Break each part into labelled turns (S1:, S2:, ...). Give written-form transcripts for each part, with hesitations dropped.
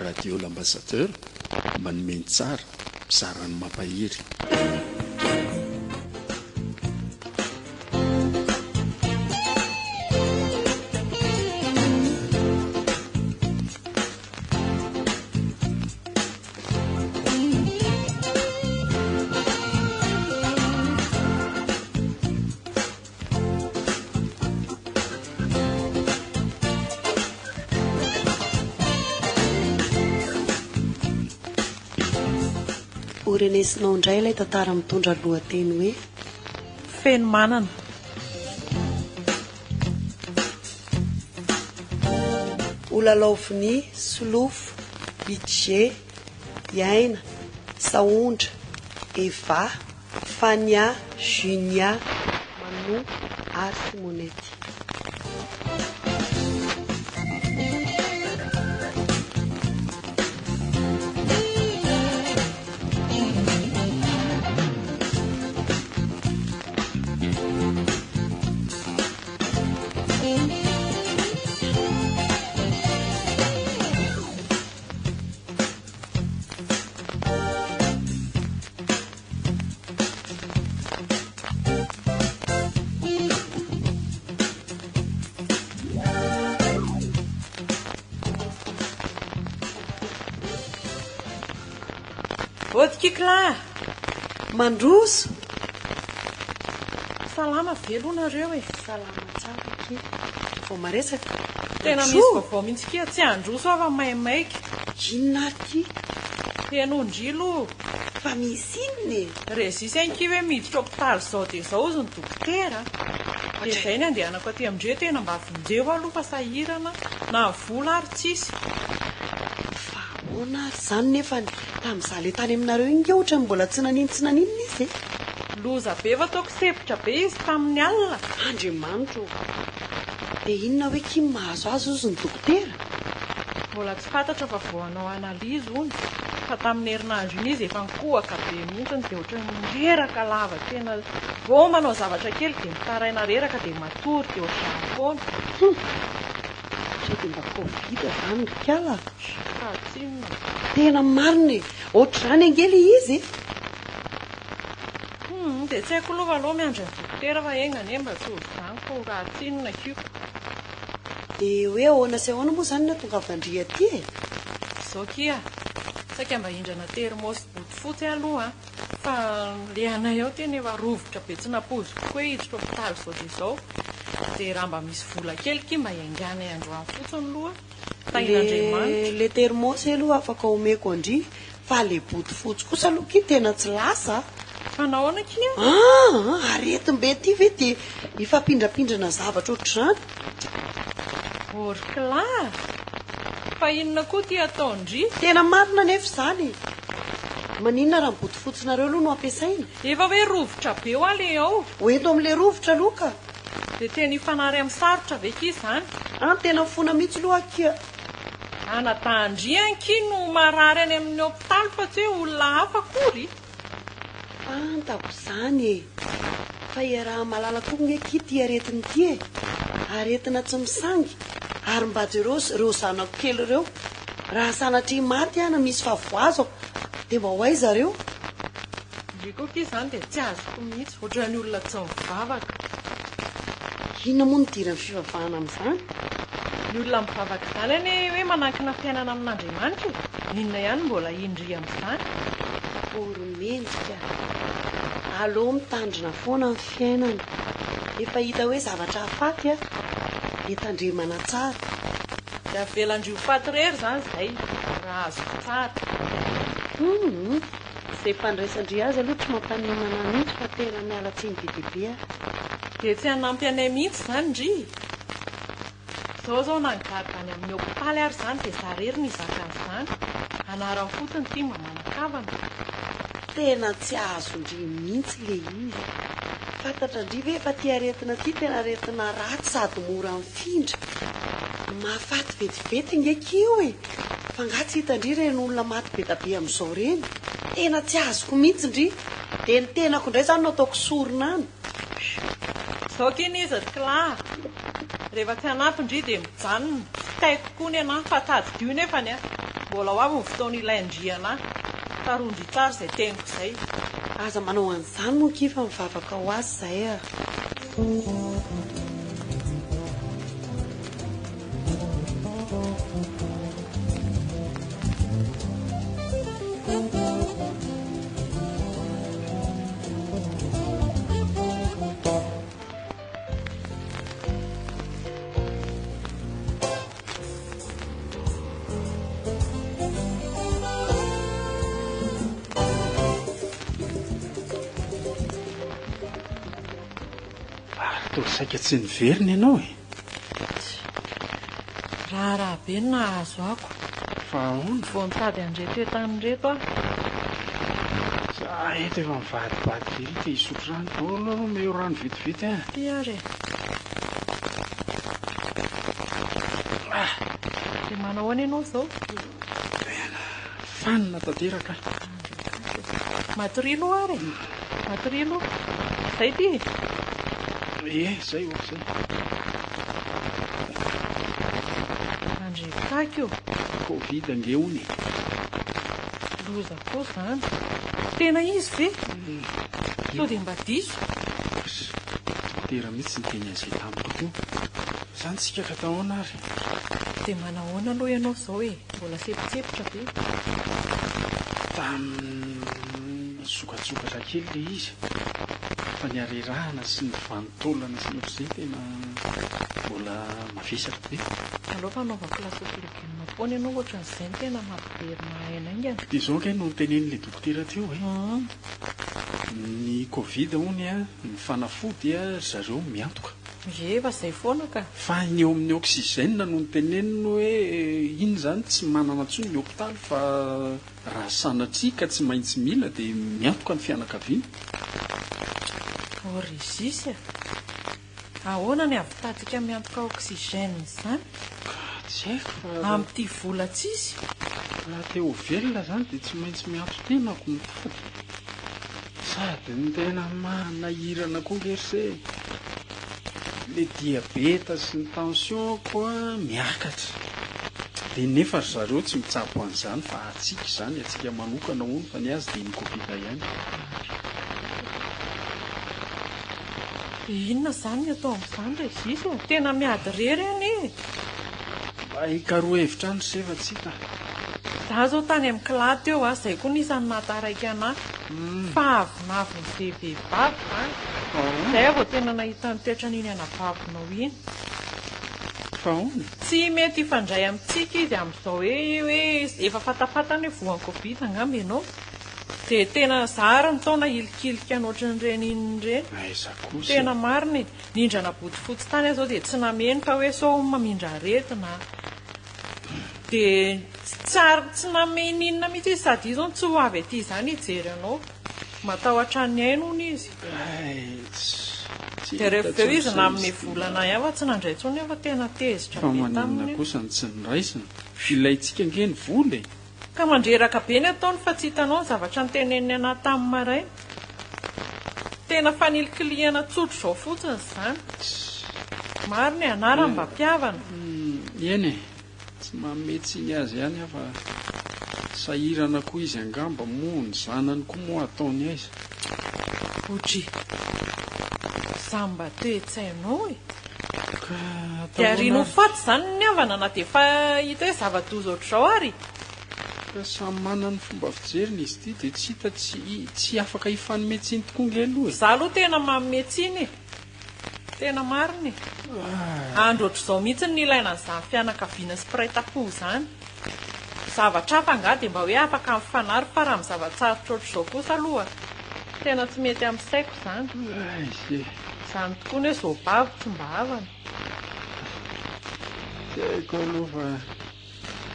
S1: Radio L'Ambassadeur, manome ny tsara, mizara ny mampahery.
S2: Ho renesinao indray ilay tantara mitondra lohateny hoe.
S3: Fenomanana.
S2: Ho lalaovin'i Solofo, Bidje, Iaina, Sahondra, Eva, Fania, Junia, Manou ary Simonety.
S3: Ody kikla!
S2: Mandroso!
S3: Salama ve aloha nareo e?
S2: Salama tsara akia. Vao maresaka.
S3: Tena misy vaovao mihitsy kia, tsy handroso aho fa maimaika.
S2: Inona ary ity?
S3: Henoin-dry aloha.
S2: Fa misy inona e?
S3: Régis ankia hoe miditra hopitaly izao dia izao hozy ny dokotera a! Dia izay ny andehanako aty amin-dry hoe tena mba vonjeo aloha fa sahirana na vola ary tsisy.
S2: Fa ahoana ary izany nefa tamin'izaho ilay tany aminareo iny nge ohatran'ny mbola tsy naninona tsy naninona izy e!
S3: Loza be fa ataoko sempotra be izy tamin'ny alina.
S2: Andriamanitra ô! Dia inona hoe kim mahazo azy hozy ny dokotera?
S3: Mbola tsy fantatra fa vao hanao analyse hono fa tamin'ny herinandro iny izy efa nikohaka be mihitsy dia ohatran'ny reraka lava tena vao manao zavatra kely dia mitaraina reraka dia matory dia ohatr'izany foana.
S2: Hum! Sao dia mba covid zany ry kala?
S3: Fa tsinona.
S2: Tena marina e! Ohatr'izany ange le izy e!
S3: Hum! Dia tsy haiko aloha fa aleo miandry ny dokotera fa enga anie mba tsy ho izany fa ho ratsy tsinona ko.
S2: Dia hoe ahoana sy ahoana moa izany no hahatongavan-dry aty e?
S3: Izao kia, saika mba hindrana thermos bodofotsy aloha an, fa le anay ao tena efa rovitra be tsy nampoiziko koa hoe hiditra hopitaly izao dia izao, dia raha mba misy vola kely kia mba hiainganay androany fotsiny aloha, tahin'Andriamanitra.
S2: Le thermos aloha afaka omeko an-dry Fa le bodofotsy kosa aloha kia tena tsy lasa a!
S3: Fa nahoana kia?
S2: Aa! Aretim-be ty ve dia hifampindrampindrana zavatra ohatr'izany?
S3: Orkla! Fa inona koa ty ataon-dry?
S2: Tena marina anefa izany e! Maninona raha ny bodofotsinareo aloha no ampiasaina?
S3: Efa hoe rovitra be hoa le ao.
S2: Ho ento amin'ilay rovitra aloha ka!
S3: Dia tena hifanary amin'ny sarotra ve kia izany?
S2: An, tena mifona mihitsy aloha aho kia.
S3: Anadahin-dry ankia no marary any amin'ny hopitaly fa tsy hoe olona hafa akory.
S2: Fantako izany e! Fa iaraha-mahalala koa nge akia ity aretina ity e! Aretina tsy misangy, ary mba jereo ireo zanako kely ireo, raha sanatria maty aho na misy fahavoazako dia mba ho aiza ireo?
S3: Ndry koa akia izany dia tsy azoko mihitsy. Ohatran'ny olona tsy mivavaka.
S2: Inona moa no idiran'ny fivavahana amin'izany?
S3: Ny olona mivavaka izany anie hoe manankina fiainana amin'Andriamanitra e! Inona ihany no mbola indry amin'izany?
S2: Ory mendrika. Aleo mitandrina foana ny fiainana. Efa hita hoe zavatra hahafaty a! Dia tandremana tsara.
S3: Dia avelan-dry ho faty irery izany izay, raha azoko tsara.
S2: Humm. Izay fandraisan-dry azy aloha tsy mampaninona anah mihitsy fa tena miala tsiny be dia be aho.
S3: Dia tsy hanampy anay mihitsy izany ndry? Izao izao na ny garde any amin'ny hopitaly ary izany dia za irery no hizaka an'izany. Anarany fotsiny ity mba manan-kavana.
S2: Tena tsy azon-dry mihitsy le izy. Fantatran-dry ve fa ity aretina ity tena aretina ratsy sady mora mifindra. Mahafaty vetivety nge akia io e! Fa nga tsy hitan-dry ireny olona maty be da be amin'izao ireny? Tena tsy azoko mihitsy ndry! Dia ny tenako indray izany no ataoko sorona any.
S3: Zao k'iny izy ry kla a! Rehefa tsy hanampy ndry dia mijanona, tsy taiko koa ny anah fa tadidio nefany a! Mbola ho avy ny fotoana ilain-dry anah. Tsaroan-dry tsara izay teniko izay.
S2: Aza manao an'izany moa akia fa mivavaka ho azy izahay a.
S1: Ary toa saika tsy niverina ianao e?
S3: Raharaha be no nahazo ako.
S1: Fa ahoana?
S3: Vao nitady an'ireto entana ireto aho.
S1: Za eto efa mivadibadika ery te hisotro rano. Ao aloha omeo rano vetivety an.
S3: Ty ary e.
S1: Ah!
S3: Dia manao ahoana ianao izao?
S1: Tena fanina tanteraka aho.
S3: Matoria aloha ary e. Matoria aloha. Izay ity e?
S1: Ie, izay ô, izay.
S3: Andrekaky ô.
S1: Covid ange hono e.
S3: Loza koa izany. Tena izy ve? Sao dia mba diso?
S1: Dokotera mihitsy niteny an'izay tamiko teo. Izany tsika ka atao ahoana ary?
S3: Dia manahoana aloha ianao izao e? Mbola sepotsepotra ve?
S1: Tamin'ny nisokatsokatra kely ilay izy fa ny harerahana sy ny vanin-taolana sy ny ohatr'izay tena mbola mavesatra be.
S3: Aleo fa anaovako lasopy legioma foana ianao ohatran'izay no tena mampiverina aina haingana.
S1: Dia izao ange no notenenin'ilay dokotera teo e. Ny covid hono ny fanafody ry zareo miantoka.
S3: Ie, fa izay foana ka.
S1: Fa ny eo amin'ny oxygène no noteneniny hoe iny izany tsy manana intsony ny hopitaly fa raha sanatria ka tsy maintsy mila dia miantoka ny fianakaviana.
S3: Oh Régis a! Ahoana ny havitantsika miantoka oxygène izany?
S1: Ka tsy haiko fa.
S3: Amin'ity vola tsisy?
S1: Raha te ho velona izany dia tsy maintsy mianto-tena ko mitady. Sady ny tena manahirana koa nge ry se e! Le diabeta sy ny tension koa miakatra. Dia nefa ry zareo tsy mitsabo an'izany fa antsika izany, antsika manokana hono fa ny azy dia ny covid ihany.
S3: Dia inona izany ny atao amin'izany Régis e? Tena miady irery anie e!
S1: Mba hikaroha hevitra any ry se fa tsy hita.
S3: Za zao tany amin'ny cla teo a, zay koa nisany nahataraiky anah. Fa avonavon'izay vehivavy zany. Zay aho vao tena nahita ny toetran'iny anabavinao iny.
S1: Fa ahoana?
S3: Tsy mety hifandray amintsika izy amin'izao hoe hoe efa fantapantany hoe voan'ny covid angamba ianao. Dia tena za ary ny taona hilikilika any ohatran'ireny inona ireny.
S1: Aiza kosa e.
S3: Tena marina e. Nindrana bodofotsy tany aho zao dia tsy nameno fa hoe sao mamindra aretina. Dia tsy ary tsy nanome ininona mihitsy izy sady izy hono tsy ho avy aty izany hijery anao. Matahotra ny ainy hono izy.
S1: Tsy
S3: Dia
S1: hita
S3: rehefa avy eo
S1: intsony
S3: izy
S1: izay
S3: nanome
S1: izy ity.
S3: vola anay ihany fa tsy nandray intsony aho fa tena tezitra
S1: Fa
S3: be
S1: maninona
S3: taminy aho.
S1: kosa no tsy noraisina? Ilaintsika ange ny vola e!
S3: Ka mandreraka be ny ataony fa tsy hitanao ny zavatra noteneniny anah tamin'ny maraina. Tena fanilikilihana tsotra izao fotsiny izany. Marina e, anarany mba mpihavana.
S1: Eny e, tsy manome tsiny azy ihany aho fa sahirana koa izy angamba moa ny zanany koa moa ataony aiza.
S3: Odry, za mba toe-tsainao e.
S1: Ka atao
S3: Dia
S1: ahoana
S3: ariany ho
S1: ary?
S3: faty izany ny havana na dia efa hita hoe zava-doza ohatr'izao ary.
S1: Ka samy manana ny fomba fijeriny izy ity dia tsy hita tsy tsy afaka hifanome tsiny tokoa nge aloha e.
S3: Za aloha tena manome tsiny e. Tena marina e. Andro ohatr'izao mihitsy no nilaina an'izany fianakaviana sy mpiray tampo izany. Zavatra hafa angaha dia mba hoe afaka mifanary fa raha amin'ny zava-tsarotra ohatr'izao kosa aloha tena tsy mety amin'ny saiko izany.
S1: Aiza e.
S3: Izany tokoa ny hoe zobavy tsy mba havana.
S1: Tsy haiko aloha fa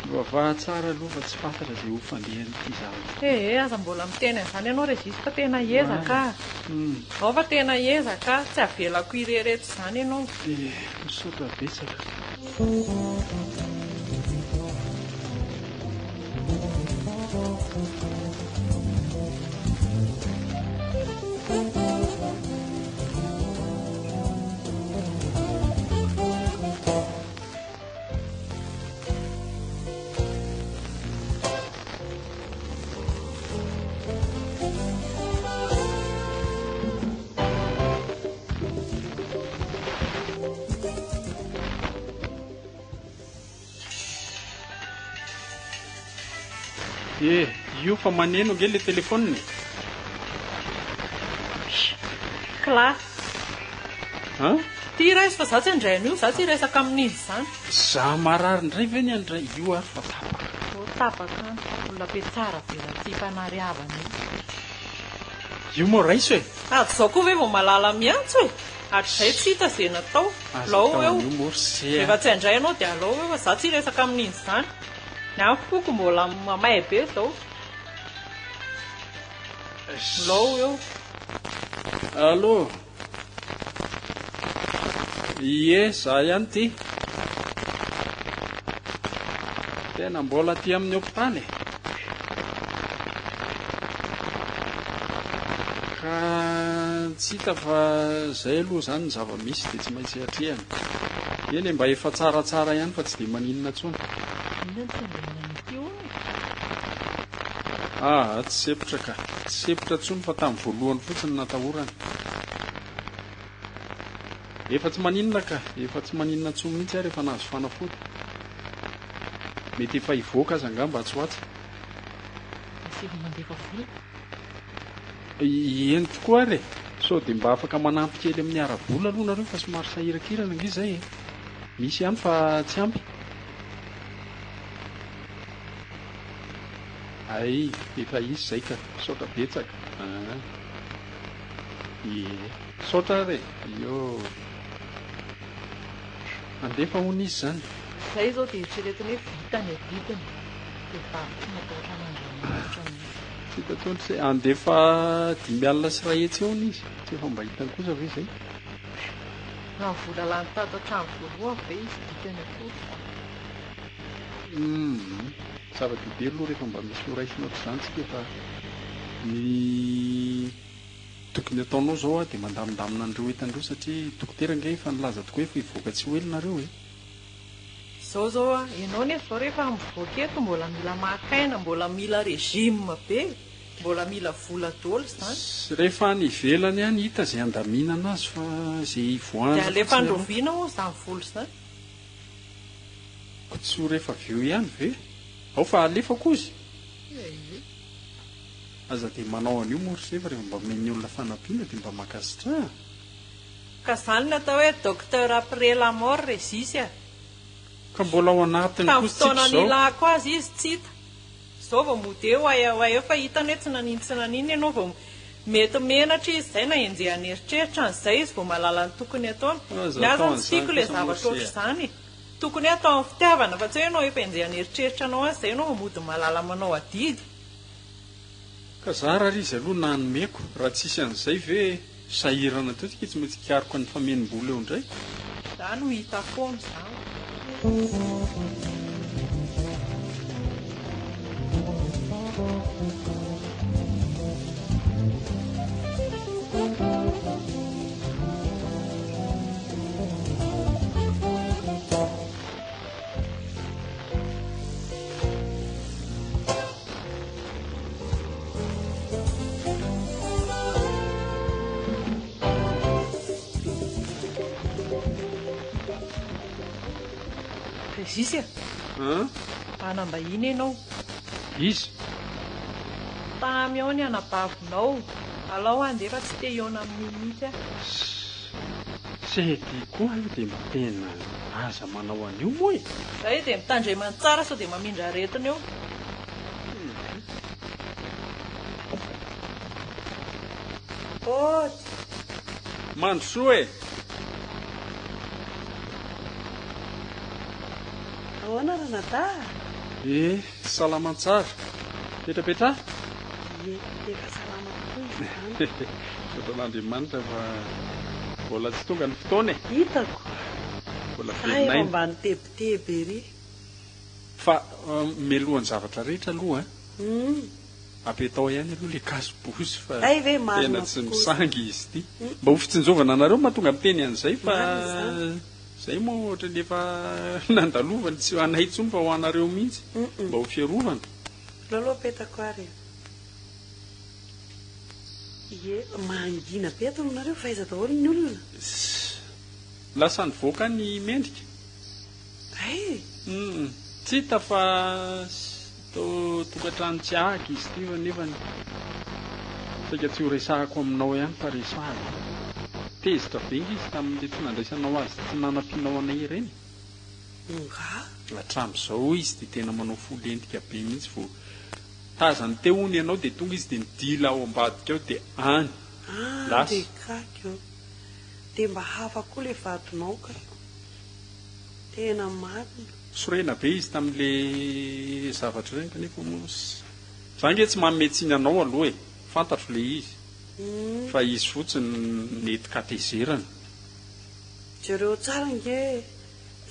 S1: mivavaha tsara aloha fa tsy fantatra izay ho fandehan'ity zavatra ity.
S3: Ee, aza mbola miteny an'izany ianao Régis fa tena hiezaka aho. Ao fa tena hiezaka aho, tsy avelako irery eto izany ianao.
S1: Dia misaotra betsaka. Eh, io fa maneno ange le téléphone e.
S3: Kla.
S1: An?
S3: Ty raiso fa za tsy handray an'io, za tsy hiresaka amin'izy izany.
S1: Za marary indray ve ny handray io ary fa tapaka.
S3: Oh tapaka any, olona be tsara velatsihy mpanary havana io.
S1: Io moa raiso e.
S3: Sady izao koa ve vao malala miantso e! Hatrizay tsy hita izay natao.
S1: Aza
S3: Alao
S1: atao
S3: eo.
S1: an'io moa ry se a.
S3: Rehefa tsy handray ianao dia alao eo fa za tsy hiresaka amin'izy izany. Ny ahy foko mbola mamay be izao. Alao eo.
S1: Allô. Ie, za ihany ity. Tena mbola aty amin'ny hopitaly e. Ka tsy hita fa zay aloha izany ny zava-misy dia tsy maintsy atrehana. Eny e, mba efa tsaratsara ihany fa tsy dia maninona intsony.
S3: Inona no tsy andehanana ity hono e?
S1: Aa, tsy sempotra ka. Tsy sempotra intsony fa tamin'ny voalohany fotsiny no natahorana. Efa tsy maninona ka, efa tsy maninona intsony mihitsy ary efa nahazo fanafody. Mety efa hivoaka aza angamba atsy ho atsy.
S3: Asivo mandefa vola.
S1: Eny tokoa ary e! Sao dia mba afaka manampy kely amin'ny ara-bola aloha nareo fa somary sahirankirana ange izay e! Misy ihany fa tsy ampy. Hay, efa hisy izay ka! Misaotra betsaka an! Ie. Misaotra ary e! Ioo. Handefa hono izy izany.
S3: Zay izao dia eritreretina hoe vita ny adidiny dia vavy tsy matahotra an'Andriamanitra mihitsy.
S1: Tsy hita intsony se. Handefa 450 eo hono izy. Tsy efa mba hitany kosa ve izay?
S3: Raha ny vola lany tato hatramin'ny voalohany ve hisy dikany akory izany?
S1: Humm. Zava-dehibe aloha rehefa mba misy ho raisina ohatr'izany tsika fa ny tokony ataonao izao a dia mandamindamina an'ireo entana ireo satria dokotera ange efa nilaza tokoa hoe efa hivoaka tsy ho ela nareo e.
S3: Izao izao a, ianao nefa izao rehefa mivoaka eto mbola mila maka aina, mbola mila régime be, mbola mila vola daholo izany.
S1: Rehefa any ivelany any hita izay handaminana azy fa izay hivoahana
S3: Dia alefa
S1: fotsiny aloha.
S3: androviana hono izany vola izany.
S1: Ko tsy ho rehefa avy eo ihany ve? Ao fa alefako ozy. Aza dia manao an'io moa ry se fa rehefa mba omen'ny olona fanampiana dia mba mankasitraha.
S3: Ka zany no atao hoe docteur après la mort Régis a!
S1: Ka mbola ao anatiny
S3: Tamin'ny
S1: koa tsika
S3: fotoana
S1: izao.
S3: nilako azy izy tsy hita. Zao vao mody eo ay ay eo fa hitany hoe tsy nanino tsy naninona ianao vao mety menatra izy zay na enjehan'ny eritreritra an'izay izy vao mahalala ny tokony ataony.
S1: Aza
S3: Ny ahy
S1: atao
S3: zany tsy
S1: an'izany
S3: tiako ilay
S1: kosa moa
S3: zavatra
S1: ry se a.
S3: ohatr'izany e. Tokony hoe atao amin'ny fitiavana fa tsy hoe ianao efa enjehan'ny eritreritra anao any zay ianao vao mody mahalala manao adidy.
S1: Ka zara ary izy aloha nanomeko, raha tsisy an'izay ve sahirana teo tsika tsy maintsy hikaroka ny famenom-bola eo indray.
S3: Za no hita foana izany. Régis a!
S1: An?
S3: Manam-bahiny ianao.
S1: Iza?
S3: Tamy ao ny anabavinao. Alao handeha fa tsy te hihaona amin'io mihitsy aho.
S1: Sedy koa aloha dia mba tena aza manao an'io moa e!
S3: Zay dia mitandremany tsara sao dia mamindra aretina eo.
S2: Ody!
S1: Mandrosoa e!
S2: Ahoana ranadahy?
S1: Eh, salama tsara. Petrapetraha?
S2: Ie, efa salama tokoa izy izany.
S1: Misaotra an'Andriamanitra fa mbola tsy tonga ny fotoana e.
S2: Hitako.
S1: Mbola
S2: Za efa
S1: velon'aina.
S2: mba nitebiteby ery.
S1: Fa mialohan'ny zavatra rehetra aloha an, apetao ihany aloha ilay cache-bouche fa
S2: Hay ve marina
S1: tena tsy
S2: tokoa
S1: misangy izy ity. Mba ho fitsinjovana anareo mahatonga miteny an'izay fa
S2: Marina izany.
S1: izay moa ohatran'ny efa nandalovany, tsy ho anay intsony fa ho anareo mihitsy, mba ho fiarovana.
S2: Aleo aloha apetako ary e. Ie, mangina be ato aminareo fa aiza daholo ny olona?
S1: Lasa nivoaka ny mendrika.
S2: Hay!
S1: Humm, tsy hita fa. Toa tokantrano tsy ahako izy ity fa nefany saika tsy ho resahako aminao ihany fa resahako. Tezitra be nge izy tamin'ilay tsy nandraisanao azy sy tsy nanampianao anay ireny.
S2: Nga?
S1: Hatramin'izao izy dia tena manao fo lentika be mihitsy vao tazany teo hono ianao dia tonga izy dia nidila ao ambadika ao dia any.
S2: Ah
S1: Lasa.
S2: dia gaga eo. Dia mba hafa koa ilay vadinao ka. Tena marina.
S1: Sorena be izy tamin'le zavatra ireny kanefa moa za ange tsy manome tsiny anao aloha e, fantatro le izy fa izy fotsiny nety katezerana.
S2: Jereo tsara ange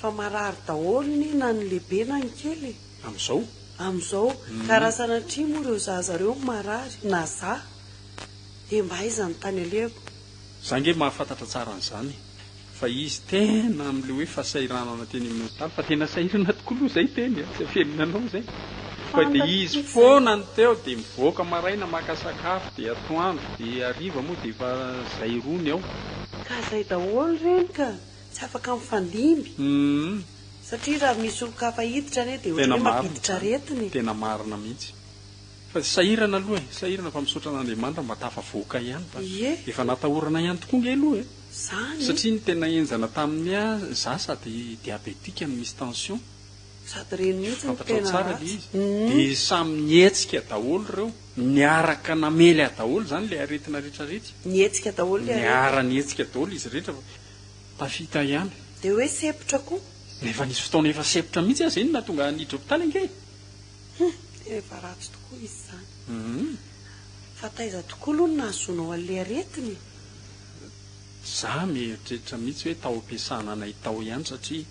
S2: fa marary daholo ny na ny lehibe na ny kely e.
S1: Amin'izao?
S2: Amin'izao. Ka raha sanatria moa ireo zaza ireo marary na za dia mba aiza ny tany alehako?
S1: Za ange mahafantatra tsara an'izany e. Fa izy tena amin'ilay hoe fahasahiranana teny amin'ny hopitaly, fa tena sahirana tokoa aloha izay teny a, tsy afenina anao izay. Fa dia izy foana no teo, dia mivoaka maraina maka sakafo, dia atoandro, dia hariva moa dia efa izay rony ao.
S2: Ka izay daholo ireny ka, tsy afaka mifandimby. Satria raha misy olon-kafa hiditra anie dia
S1: Tena
S2: ohatran'ny hoe
S1: marina
S2: mampiditra
S1: izany,
S2: aretina e.
S1: tena marina mihitsy. Fa sahirana aloha e, sahirana fa misaotra an'Andriamanitra mba tafavoaka ihany fa efa natahorana ihany tokoa nge aloha e.
S2: Zany e!
S1: Satria ny tena henjana tamin'ny ahy, za sady diabetika no misy tension.
S2: Sady reny mihitsy no
S1: Fantatrao
S2: tena
S1: tsara le
S2: ratsy.
S1: izy. Dia samy nihetsika daholo ireo. Niaraka namely ahy daholo izany ilay aretina rehetra rehetra.
S2: Nihetsika daholo ilay aretina.
S1: Niara nihetsika daholo izy rehetra fa tafita ihany.
S2: Dia hoe sempotra koa.
S1: Efa nisy fotoana efa sempotra mihitsy aho izay no nahatonga ahy niditra hopitaly ange e!
S2: Hum! Tena efa ratsy tokoa izy izany. Fa taiza tokoa aloha no nahazoanao an'ilay aretina e?
S1: Za mieritreritra mihitsy hoe tao am-piasana anay tao ihany satria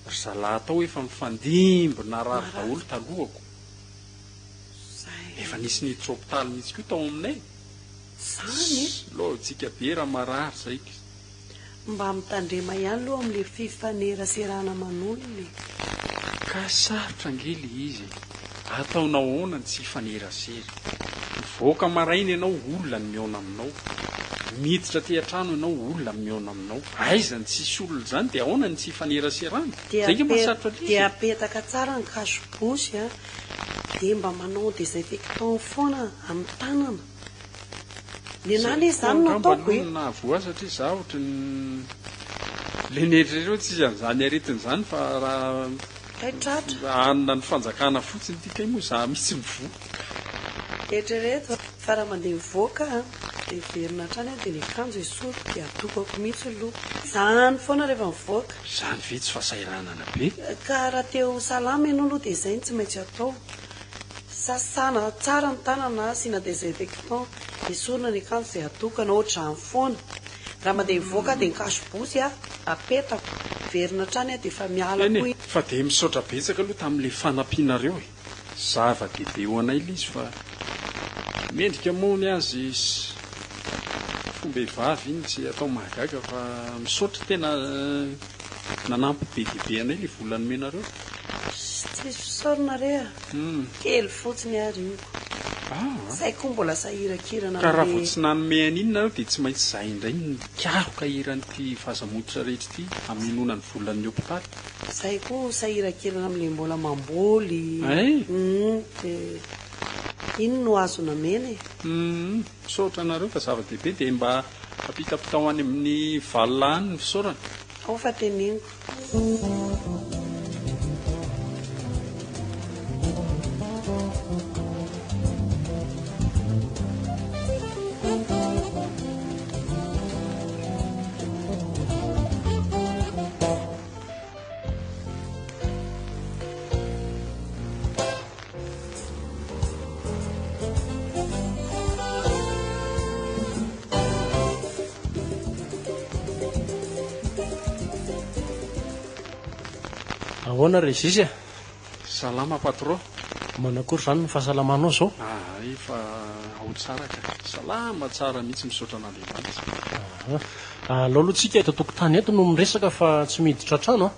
S1: ry zalahy tao efa mifandimby narary daholo talohako. Efa nisy niditra hopitaly mihitsy koa tao aminay.
S2: Zany e!
S1: Lojika be raha marary zay.
S2: Mba mitandrema ihany aloha amin'ilay fifaneraserana aman'olona e!
S1: Ka sarotra ange le izy e! Ataonao ahoana ny tsy hifanerasera? Mivoaka maraina ianao olona no mihaona aminao, miditra aty an-trano ianao olona no mihaona aminao, aiza no tsisy olona izany dia ahoana ny tsy hifaneraserana?
S2: Dia
S1: Zay ange mahasarotra le izy
S2: dia
S1: e!
S2: apetaka tsara ny cache-bouche a, dia mba manao désinfectant foana amin'ny tanana. Nenah anie
S1: Zay koa
S2: izany no
S1: angamba
S2: ataoko
S1: aloha
S2: e!
S1: no nahavoa ahy satria za ohatran'ny le nieritreritra hoe tsisy an'izany aretina izany fa raha
S2: Kay tratra.
S1: hanina ny fanjakana fotsiny ity kay moa za mihitsy mivoa.
S2: Eritrereto fa raha mandeha mivoaka aho dia miverina hatrany aho dia ny akanjo esoriko dia atokako mihitsy aloha. Izany foana rehefa mivoaka.
S1: Izany ve tsy fahasahiranana be?
S2: Ka raha te ho salama ianao aloha dia izay no tsy maintsy atao. Sasana tsara ny tanana, asiana désinfectant, esorina ny akanjo izay atokana, ohatr'izany foana. Raha mandeha mivoaka aho dia ny cache-bouche apetako, miverina hatrany aho dia efa miala
S1: Eny
S2: koa
S1: e, fa dia misaotra betsaka aloha tamin'ilay fanampianareo e. Zava-dehibe ho anay ilay izy fa mendrika moa ny azy fom-behivavy iny tsy atao mahagaga fa misaotra tena nanampy be dia be anay ilay vola nomenareo.
S2: Tsisy fisaorana re a! Kely fotsiny ary io ko. Zay koa mbola sahirankirana
S1: Ka raha vao
S2: amle.
S1: tsy nanome an'iny nareo dia tsy maintsy zahay indray no mikaroka eran'ity vaza-mototra rehetra ity hamenoana ny volan'ny hopitaly.
S2: Zay koa sahirankirana amle mbola mamboly.
S1: Hay?
S2: Humm dia iny no azo namena e.
S1: Humm misaotra anareo fa zava-dehibe dia mba ampitapitao any amin'ny valona any ny fisaorana.
S2: Ao fa teneniko.
S4: Ahoana Régis a?
S1: Salama patron.
S4: Manakory izany ny fahasalamanao izao?
S1: Ah, efa ao tsara ka. Salama tsara mihitsy misaotra an'Andriamanitra.
S4: Aha. Alao aloha tsika eto an-tokotany eto no miresaka fa tsy miditra an-trano a.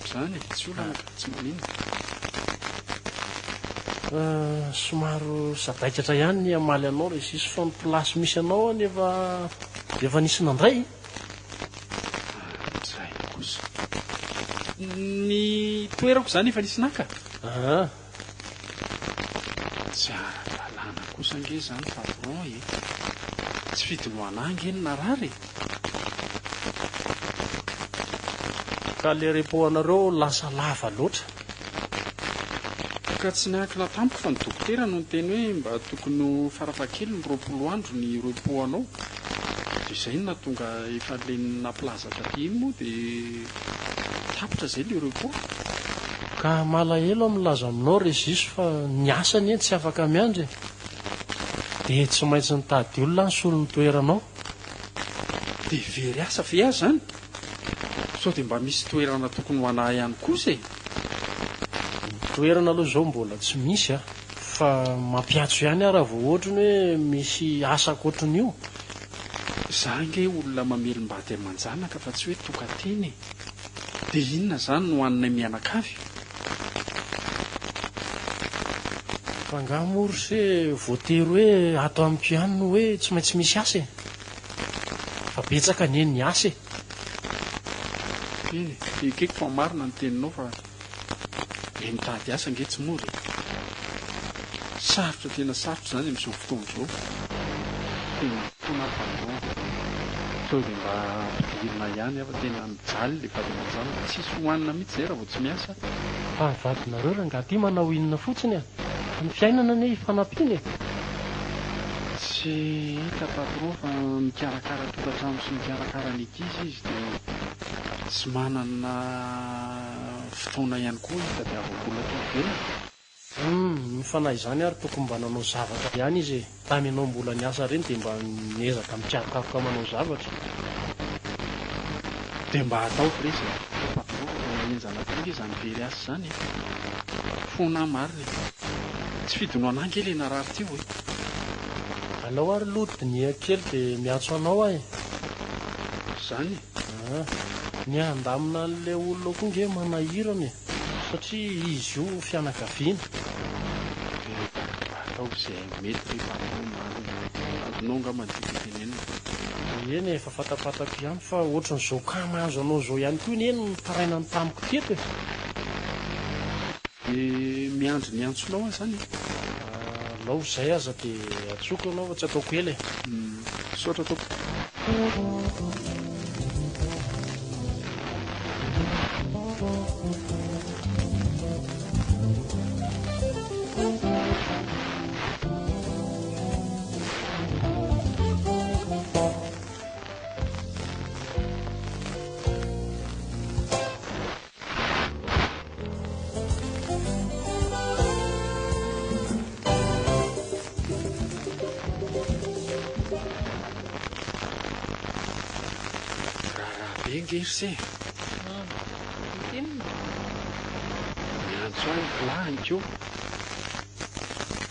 S1: Izany e, tsy olana ka, tsy maninona.
S4: Somary sadaikatra ihany ny hamaly anao Régis fa ny place misy anao any efa efa nisy nandray.
S1: Zay kosa. Ny toerako izany efa nisy naka?
S4: Aa.
S1: Tsy ara-dalàna kosa ange izany patron e! Tsy fidiny ho anah ange ny narary e!
S4: Ka le repos anareo lasa lava loatra.
S1: Ka tsy niankina tamiko fa ny dokotera no niteny hoe mba tokony ho farafahakeliny 20 andro ny repos anao. Dia izay no nahatonga efa le nampilaza taty iny moa dia tapitra izay le repos.
S4: Ka malahelo aho milaza aminao Regis fa ny asa anie tsy afaka miandry e! Dia tsy maintsy nitady olona aho nisolo ny toeranao.
S1: Dia very asa ve aho izany? Sao dia mba misy toerana tokony ho anà ihany kosa e!
S4: Ny toerana aloha izao mbola tsy misy a! Fa mampiantso ihany aho raha vao ohatry ny hoe misy asa ankoatrin'io.
S1: Za ange olona mamelom-bady aman-janaka fa tsy hoe tokan-tena e! Dia inona izany no haninay mianakavy?
S4: Fa angaha moa ry se voatery hoe ato amiko ihany no hoe tsy maintsy misy asa e? Fa betsaka anie ny asa e!
S1: Eny e, ekeko fa marina ny teninao fa le mitady asa ange tsy mora e! Sarotra tena sarotra izany amin'izao fotoana izao. Tena mifona aho pardon. Sao dia mba ampidirina ihany aho fa tena mijaly le vady aman-janako. Tsisy hohanina mihitsy izay raha vao tsy miasa.
S4: Fa ny vadinareo rangahy ty manao inona fotsiny a? Fa ny fiainana anie ifanampiana e!
S1: Tsy hita patron fa mikarakara tokantrano sy mikarakara ny ankizy izy dia tsy manana fotoana ihany koa hitadiavam-bola aty ivelany.
S4: Humm, fa na izany ary tokony mba nanao zavatra ihany izy e, tamy ianao mbola niasa ireny dia mba niezaka mikarokaroka manao zavatra.
S1: Dia mba ataovy re izay patron fa tena henjana be nge izany very asa izany e! Fona aho marina e! Tsy fidiny ho anah nge le narary teo e!
S4: Alao ary aloha dinihako kely dia miantso anao aho e!
S1: Izany e!
S4: Ah, ny handamina an'ilay olona koa nge manahirana e! Satria izy io fianakaviana.
S1: Dia mba ataovy izay mety ry patron marina. Azonao angamba ny tiako hotenenina.
S4: Eny e, efa fatapatako ihany fa ohatran'izao cas mahazo anao izao ihany koa anie no nitarainany tamiko teto e.
S1: Dia miandry ny antsonao aho izany e.
S4: Alao izay aza dia antsoiko ianao fa tsy ataoko ela e.
S1: Misaotra tompoko. Raharaha be nge ry se.
S3: Inona?
S1: Miantso ahy ny mpilahany ko.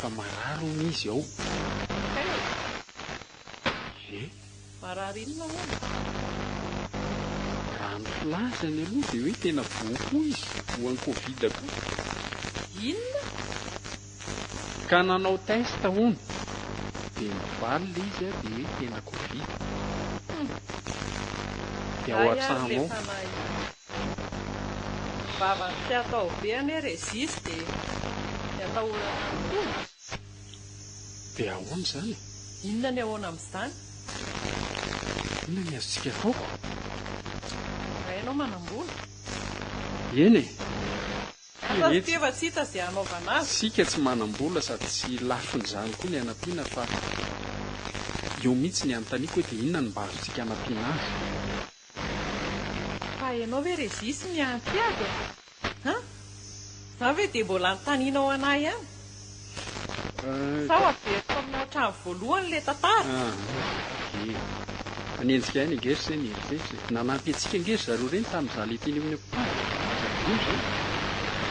S1: Fa marary hono izy ao.
S3: Hey!
S1: Ie.
S3: Marary inona hono?
S1: Raha ny filazany aloha dia hoe tena voa koa izy, voan'ny covid koa.
S3: Inona?
S1: Ka nanao test hono, dia nivaly ilay izy dia hoe tena covid.
S3: Hum.
S1: Dia ao
S3: Zay ary
S1: an-trano
S3: le
S1: ao.
S3: fanahy. Vavany tsy atao be anie Regis dia ny atahorana mitombo.
S1: Dia ahoana izany e?
S3: Inona ny ahoana amin'izany?
S1: Inona ny azontsika atao?
S3: Raha ianao manam-bola.
S1: Eny e!
S3: Asa ry ity efa tsy hita izay hanaovana azy.
S1: Isika tsy manam-bola sady tsy lafin'izany koa ny hanampiana fa eo mihitsy ny anontaniako hoe dia inona no mba azontsika hanampiana azy?
S3: Fa ianao ve Regis miampy azy e? An? Zany ve dia mbola anontanianao anah ihany? Sao averiko aminao hatramin'ny voalohany ilay tantara?
S1: Aa, ie. Hanenjika ihany ange ry se ny eritreritra e. Nanampy antsika ange ry zareo ireny tamin'izaho ilay teny amin'ny hopitaly. Aza adino izany.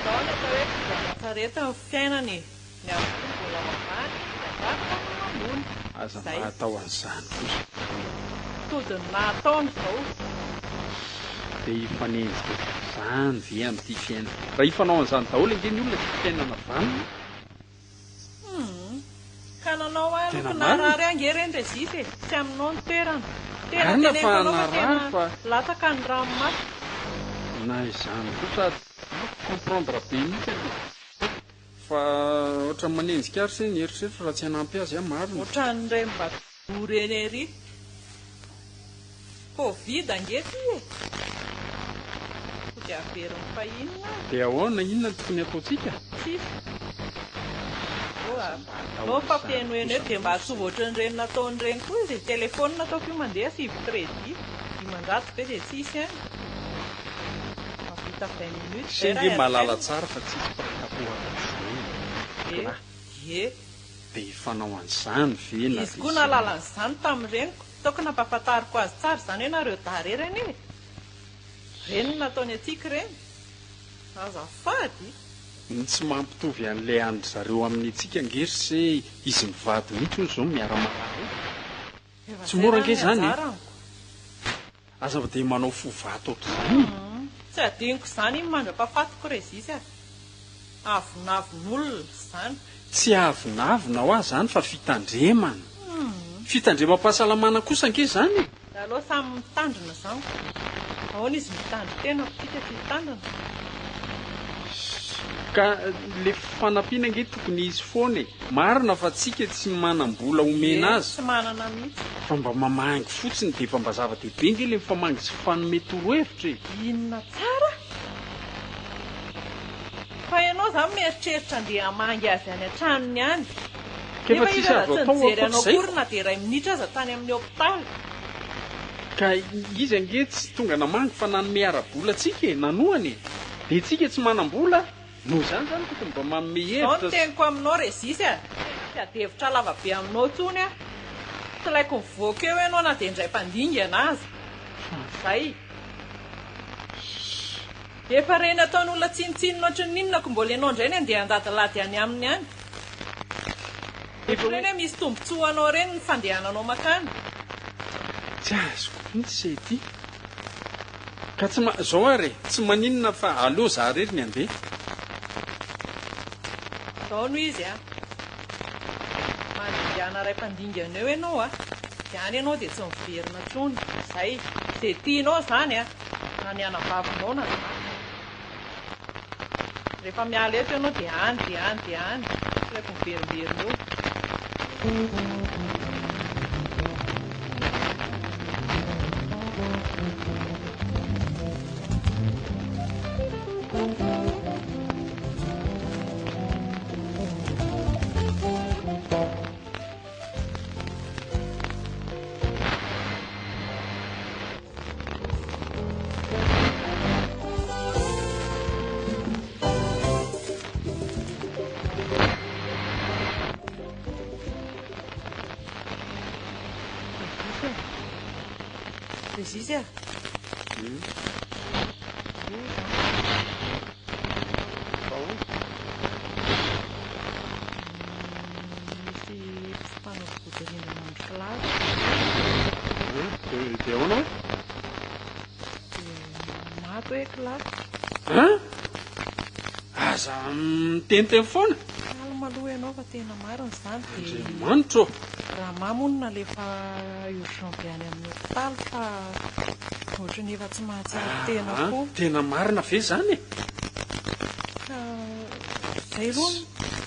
S3: Izao ny atao hoe kodiaran-tsarety ny fiainana e. Ny ambony mbola ao ambany, ny ambany mbola ao ambony.
S1: Aza
S3: Izay.
S1: mba atao an'izany kosa.
S3: Todin'ny nahataona izao.
S1: Dia hifanenjika izany ve amin'ity fiainana. Raha hifanao an'izany daholo ange ny olona tsy fiainana vanona.
S3: Humm. Ka nanao ahy
S1: Tena
S3: aloha
S1: marina.
S3: narary ahy ange ireny Regis e. Tsy aminao ny toerana. Tena
S1: Marina
S3: teneniko
S1: fa
S3: anao fa tena
S1: narary fa.
S3: latsaka ny ranomaso.
S1: Na izany kosa comprendre be mihitsy aloha. Fa ohatran'ny manenjika ary se ny eritreritro raha tsy hanampy azy aho marina.
S3: Ohatran'ireny mba dorena ery. Covid ange ty e! Sao dia averiny fa inona ary?
S1: Dia ahoana, inona no tokony hataontsika?
S3: Tsisy. Aleo fa fenoheno eto dia mba ataovy ohatran'ireny nataon'ireny koa izy e! Telephone ataoko io mandeha asivo crédit, 500 ve dia tsisy any? Mahavita 20 minutes
S1: Se
S3: zay raha
S1: nge mahalala
S3: airtel.
S1: tsara fa tsisy mpiray tampo afa-tsy zay e!
S3: Ie,
S1: Kla.
S3: ie.
S1: Dia hifanao an'izany ve na
S3: Izy
S1: dia
S3: koa
S1: izay.
S3: nahalala an'izany tamin'ny reniko. Taoko nampahafantariko azy tsara izany hoe nareo dahy rery anie e! Ireny no nataony antsika ireny. Azafady!
S1: Ny tsy mampitovy an'ilay an-dry zareo amin'ny antsika ange ry se izy mivady mihitsy hono izao no miara-marary eo.
S3: Efa
S1: Tsy
S3: zay
S1: mora
S3: raha
S1: ange
S3: ny
S1: izany e!
S3: anjarako.
S1: Aza dia manao fo vato ohatr'izany e!
S3: Tsy adinoko izany iny mandra-pahafatiko Régis a! Avonavon'olona izany.
S1: Tsy avonavona hoa izany fa fitandremana. Fitandremam-pahasalamana kosa ange izany e!
S3: Aleo samy mitandrina izany ko! Ahoana izy mitandrin-tena fa tsika tsy hitandrina?
S1: Ka le fanampiana ange tokony hisy foana e! Marina fa tsika tsy manam-bola omena
S3: Ie,
S1: azy.
S3: tsy manana mihitsy.
S1: Fa mba mamangy fotsiny dia efa mba zava-dehibe ange le mifamangy sy mifanome torohevitra e!
S3: Inona tsara? Fa ianao izany mieritreritra andeha hamangy azy any an-tranony any.
S1: Ka efa
S3: Nefa izy
S1: tsisy
S3: aza
S1: azo
S3: tsy
S1: atao
S3: nijery anao
S1: ankoatr'izay
S3: akory
S1: ko.
S3: na dia iray minitra aza tany amin'ny hopitaly.
S1: Ka izy ange tsy tonga namangy fa nanome ara-bola antsika e, nanohana e. Dia tsika tsy manam-bola, noho izany izany tokony mba manome
S3: Izao no
S1: hevitra sy.
S3: teniko aminao Régis a! Tsy ady hevitra lava be aminao intsony aho. Tsy laiko mivoaka eo ianao na dia indray mpandingana aza. Zay. Efa reny ataon'olona tsinontsinona ohatran'ny inona ko mbola ianao indray ny andeha handadilady any aminy any.
S1: Efa
S3: Ohatran'ny
S1: hoe.
S3: hoe misy tombotsoa ho anao ireny ny fandehananao makany.
S1: Tsy azoko mihitsy izay ity. Ka tsy ma, zao ary e, tsy maninona fa aleo za rery ny andeha.
S3: Zao no izy a. Mandingana ray mpandingana eo ianao a. Dia any ianao dia tsy miverina intsony. Zay. Izay tianao izany a. Na ny anavavinao na ny zanany. Rehefa miala eto ianao dia any dia any dia any. Tsy ilaiko miverimberina eo. Régis a! Misy mpanolo-bodirindrina an-dry Clara.
S1: Dia ahoana hoe?
S3: Dia maty hoe Clara.
S1: An? Aza miteniteny foana.
S3: Calme aloha ianao fa tena marina izany dia.
S1: Andriamanitra ô!
S3: Rama moa no nalefa urgent be any amin'ny hopitaly fa ohatran'ny efa tsy mahatsiaro tena koa.
S1: Tena marina ve izany e?
S3: Ka izay aloha no.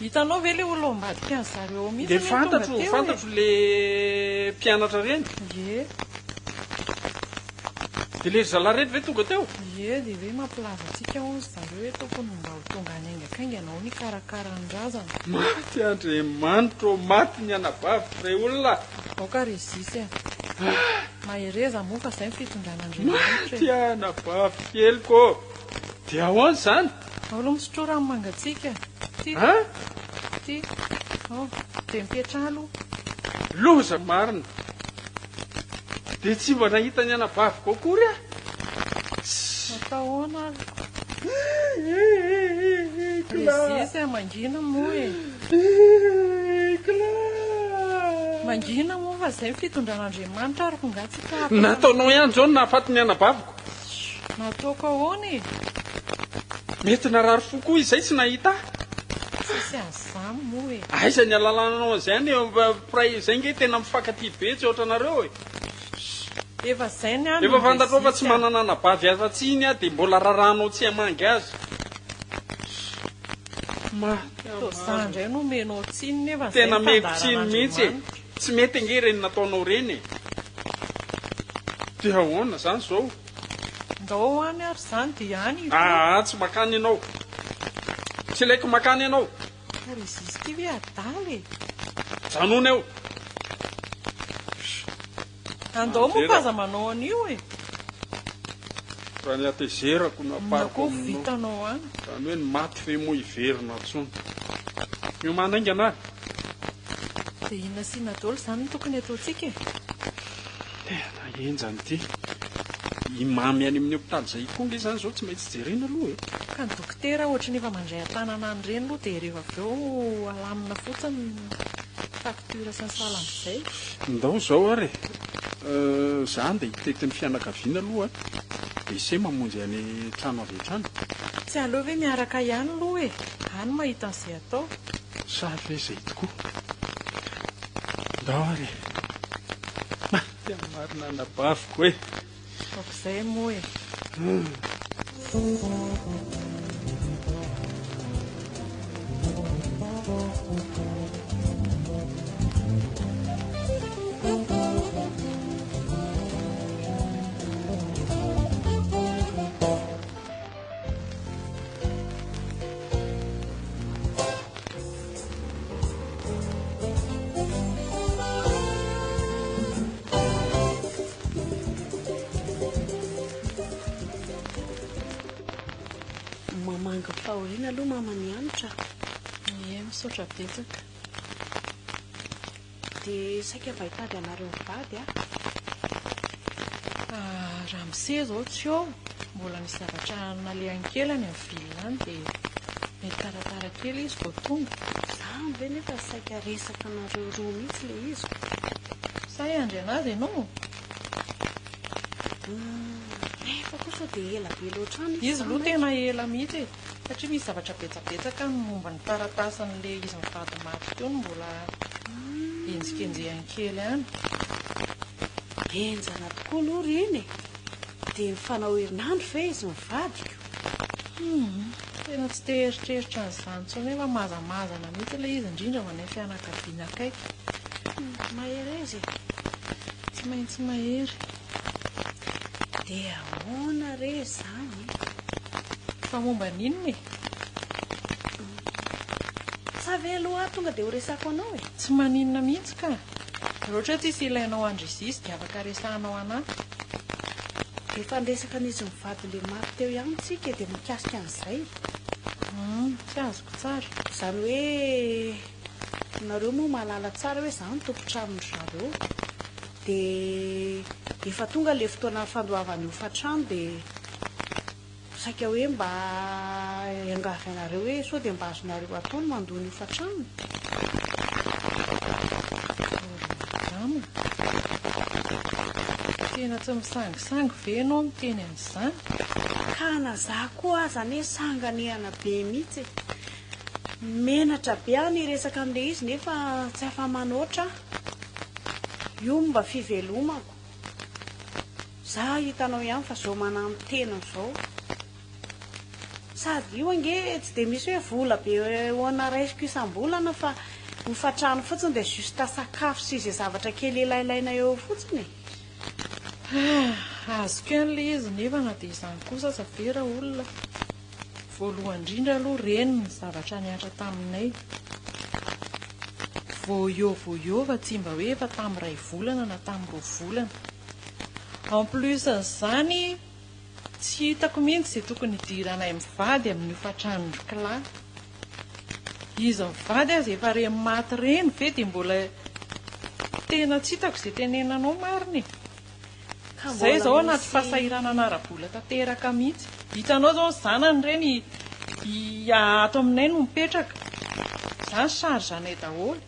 S3: Hitanao ve ilay olona ao ambadika an-dry zareo ao mihitsy
S1: Le
S3: anie tonga
S1: fantatro,
S3: teo e?
S1: fantatro le mpianatra ireny.
S3: Ie.
S1: Dia le ry zalahy ireto ve tonga teo?
S3: Ie, dia hoe mampilaza antsika hono ry zareo hoe tokony mba ho tonga any haingankaingana hono hikarakara ny razana.
S1: Maty Andriamanitra ô, maty ny anabaviko rey olona.
S3: Aoka Régis a. Mahereza moa fa izay ny fitondran'Andriamanitra e.
S1: Maty anabavy keliko ô. Dia ahoana izany?
S3: Ao aloha misotroa rano mangatsiaka. Ty.
S1: An?
S3: Ty. Ao. Dia mipetraha aloha.
S1: Loza marina. Dia tsy mba nahita ny anabaviko akory aho. Tsy.
S3: Atao ahoana ary? Régis a, mangina moa e. Mangina moa fa izay ny fitondran'Andriamanitra ary koa nga tsy tapaka.
S1: Nataonao ihany izao ny nahafaty ny anabaviko.
S3: Nataoko ahoana e?
S1: Mety narary fo koa izay tsy nahita ahy.
S3: Tsisy an'izany moa e.
S1: Aiza ny alalananao an'izay any e, mpiray izay nge tena mifankatia be tsy ohatranareo e.
S3: Efa izay ny ahy
S1: Efa
S3: no
S1: fantatrao fa tsy
S3: resika.
S1: manana anabavy afa-tsy iny aho dia mbola rarahanao tsy hamangy azy. Maty aho
S3: Toa za
S1: marina.
S3: indray no omenao tsiny nefa izay
S1: Tena
S3: ny
S1: meko tsiny mihitsy e.
S3: fandaharan'Andriamanitra.
S1: Tsy mety ange ireny nataonao ireny e. Dia ahoana izany izao?
S3: Ndao ho any ary izany dia any i Toa.
S1: Aa tsy makany ianao. Tsy ilaiko makany ianao.
S3: Ka ry Zizy ity ve adala e?
S1: Janona eo.
S3: Andao moa fa
S1: Mandreraka.
S3: aza manao an'io e.
S1: Raha ny hatezerako no
S3: Inona
S1: ampariko
S3: koa
S1: aminao.
S3: vitanao any.
S1: Izany hoe ny maty ve moa hiverina intsony. Miomàna haingana ary.
S3: Dia inona sy inona daholo izany no tokony hataontsika e?
S1: Tena henjana ity. I Mamy any amin'ny hopitaly izay koa ange izany izao tsy maintsy jerena aloha e.
S3: Ka ny dokotera ohatry ny efa mandray an-tanana an'ireny aloha dia rehefa avy eo alamina fotsiny ny facture sy ny sahala amin'izay.
S1: Ndao izao ary e. Za andeha hitety ny fianakaviana aloha dia ise mamonjy any an-trano avy hatrany.
S3: Tsy aleo ve miaraka ihany aloha e! Any mahita an'izay atao.
S1: Sa ve izay tokoa? Ndao ary e! Maty aho marina anabaviko e!
S3: Aok'izay moa e!
S2: Mamangy fahoriana aloha mama nianatra.
S3: Ie, misaotra betsaka.
S2: Dia saika mba hitady anareo mivady aho.
S3: Ah, ramose izao tsy eo, mbola misy zavatra nalehany kely any amin'ny ville any dia mety taratara kely izy vao tonga.
S2: Izany ve nefa saika resaka anareo roa mihitsy ilay izy ko.
S3: Sa hiandry an'azy ianao?
S2: Hum, nefa koa sao dia ela be loatra any izy
S3: Izy aloha
S2: izany
S3: tena ela mihitsy e, satria misy zavatra betsabetsaka ny momba ny taratasin'ilay izy mivady maty teo no mbola henjikenjehany kely any.
S2: Henjana tokoa aloha ireny e! Dia mifanao herinandro ve izy mivady ko?
S3: Hum, tena tsy te hieritreritra an'izany intsony hoe fa mazamazana mihitsy ilay izy, indrindra ho anay fianakaviana akaiky.
S2: Mahereza e!
S3: Tsy maintsy mahery.
S2: Dia ahoana re izany e?
S3: Fa momba ny inona e?
S2: Sa ve aloha aho tonga dia ho resako anao e?
S3: Tsy maninona mihitsy ka! Raha ohatra hoe tsisy ilainao an-dry Zizy dia afaka resahanao anà.
S2: Efa niresaka an'izy mivady le maty teo ihany tsika dia mikasika an'izay.
S3: Hum, tsy azoko tsara.
S2: Izany hoe nareo moa mahalala tsara hoe za no tompon-tranon-dry zareo. Dia efa tonga le fotoana fandoavana hofan-trano dia saika hoe mba hiangavy anareo hoe sao dia mba azonareo atao ny mandoa ny hofan-trano.
S3: Ry madama, tena tsy misangisangy ve ianao miteny an'izany?
S2: Ka na za koa aza anie sanganehana be mihitsy e! Menatra be aho ny hiresaka an'ilay izy nefa tsy afa-manoatra aho. Io no mba fivelomako. Za hitanao ihany fa zao mananotena zao. Sady io ange tsy dia misy hoe vola be hoana raisiko isam-bolana fa hofantrano fotsiny dia juste sakafo sy izay zavatra kely ilailaina eo fotsiny e.
S3: Ah, azoko ihany ilay izy nefa na dia izany kosa aza ve raolona? Voalohany indrindra aloha reny ny zavatra nihatra taminay. Vao eo vao eo fa tsy mba hoe efa tamin'ny iray volana na tamin'ny roa volana. En plus an'izany, tsy hitako mihitsy izay tokony hidiranay mivady amin'ny hofantranon-dry Kla. Izy mivady aza efa reny maty ireny ve dia mbola tena tsy hitako izay tenenanao marina e.
S2: Ka
S3: Zay
S2: mbola
S3: zao anaty
S2: misy.
S3: fahasahiranana ara-bola tanteraka mihitsy. Hitanao zao ny zanany ireny i ato aminay no mipetraka. Zany charge anay daholo.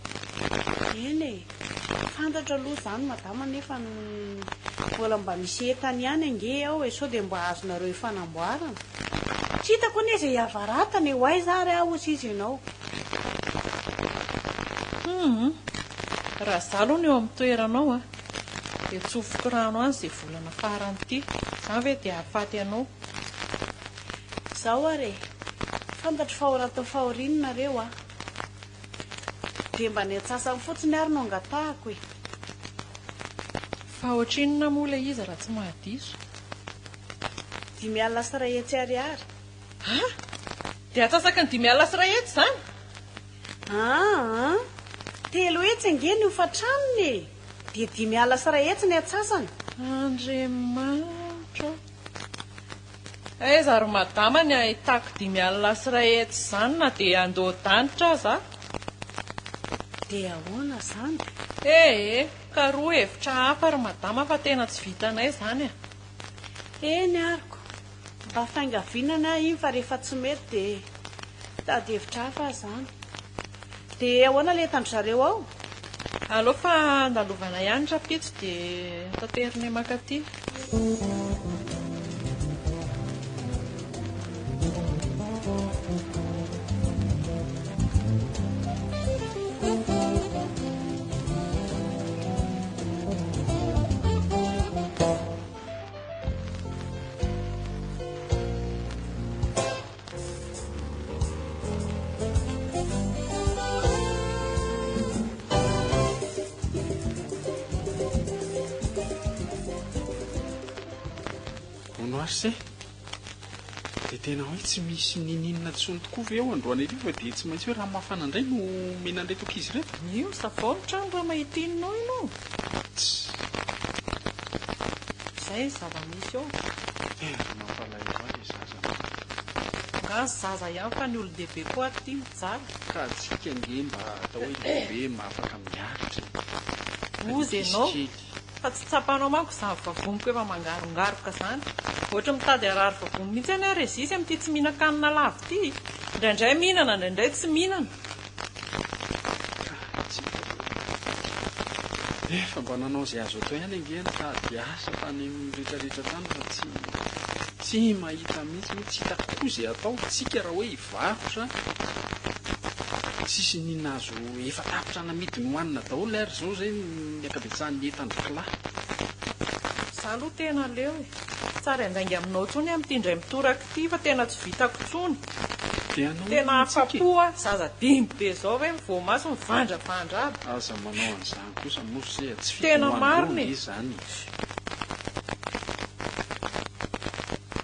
S2: Eny e! Fantatro aloha izany madama nefa mbola mba misy entany ihany ange ao e, sao dia mba azonareo ifanamboarana. Tsy hitako anie izay hiavaratana e, ho aiza ary aho hozy izy ianao.
S3: Humm. Raha za aloha no eo amin'ny toeranao a. Dia tsofiko rano any izay volana farany ity. Izany ve dia hahafaty anao?
S2: Izao ary e!
S5: Fantatro fa ao anatin'ny fahoriana nareo a. Dia mba ny antsasany fotsiny ary no angatahako e.
S3: Fa ohatrinona moa ilay izy raha tsy mahadiso?
S5: 150 ariary.
S3: Ha? Dia antsasaky ny 350 izany?
S5: Aa! 300 ange ny hofan-tranony e! Dia 150 ny antsasany.
S3: Andriamanitra ô! Aiza ry madama ny ahitako 150 izany na dia handoa-danitra aza aho?
S5: Dia ahoana izany?
S3: Ee, karohy hevitra hafa ry madama fa tena tsy vitanay izany a!
S5: Eny aroko, mba fiangaviana ahy iny fa rehefa tsy mety dia mitady hevitra hafa aho izany. Dia ahoana ilay entan-dry zareo ao?
S3: Aleo fa andalovana ihany rahampitso dia taterinay mankaty.
S1: Hono ary se, dia tena hoe tsy misy ninininona intsony tokoa ve ao androany hariva dia tsy maintsy hoe rano mafana indray no omena an'ireto ankizy ireto?
S3: Io savao ny trano raha mahita inona ao ianao.
S1: Tss.
S3: Izay ny zava-misy ao.
S1: Tena mampalahelo ahy ilay zaza an.
S3: Angaha ny zaza ihany fa ny olon-dehibe koa ary tia mijaly.
S1: Ka antsika ange mba atao hoe lehibe mba afaka miaritra e. Fa ny
S3: Ozy
S1: ankizy
S3: ianao
S1: kely.
S3: fa tsy tsapanao manko izany vavoniko efa mangarongaroka izany. Ohatry ny mitady harary vavony mihitsy anie Régis amin'ity tsy mihinan-kanina lava ity. Indraindray mihinana, indraindray tsy mihinana.
S1: Ka tsy hitako hoe. Efa mba nanao izay azo atao ihany ange nitady asa tany amin'ny retraretra tany fa tsy tsy mahita mihitsy hoe tsy hitako koa izay atao. Tsika raha hoe hivarotra tsisy n'inona azo efa tapitra namidy nohanina daholo ary izao izay ny ankabetsahan'ny entan-dry kla.
S3: Za aloha tena leo e. Tsy ary handainga aminao intsony aho amin'ity indray mitoraka ity fa tena tsy vitako intsony.
S1: Dia hanao
S3: Tena
S1: inona tsika e?
S3: afa-po aho, zaza dimy be zao ve mivoamaso mivandravandra aby.
S1: Aza manao an'izany kosa moa ry se a, tsy
S3: Tena
S1: fidiny ho an'ireo
S3: marina
S1: ange
S3: e.
S1: izany e.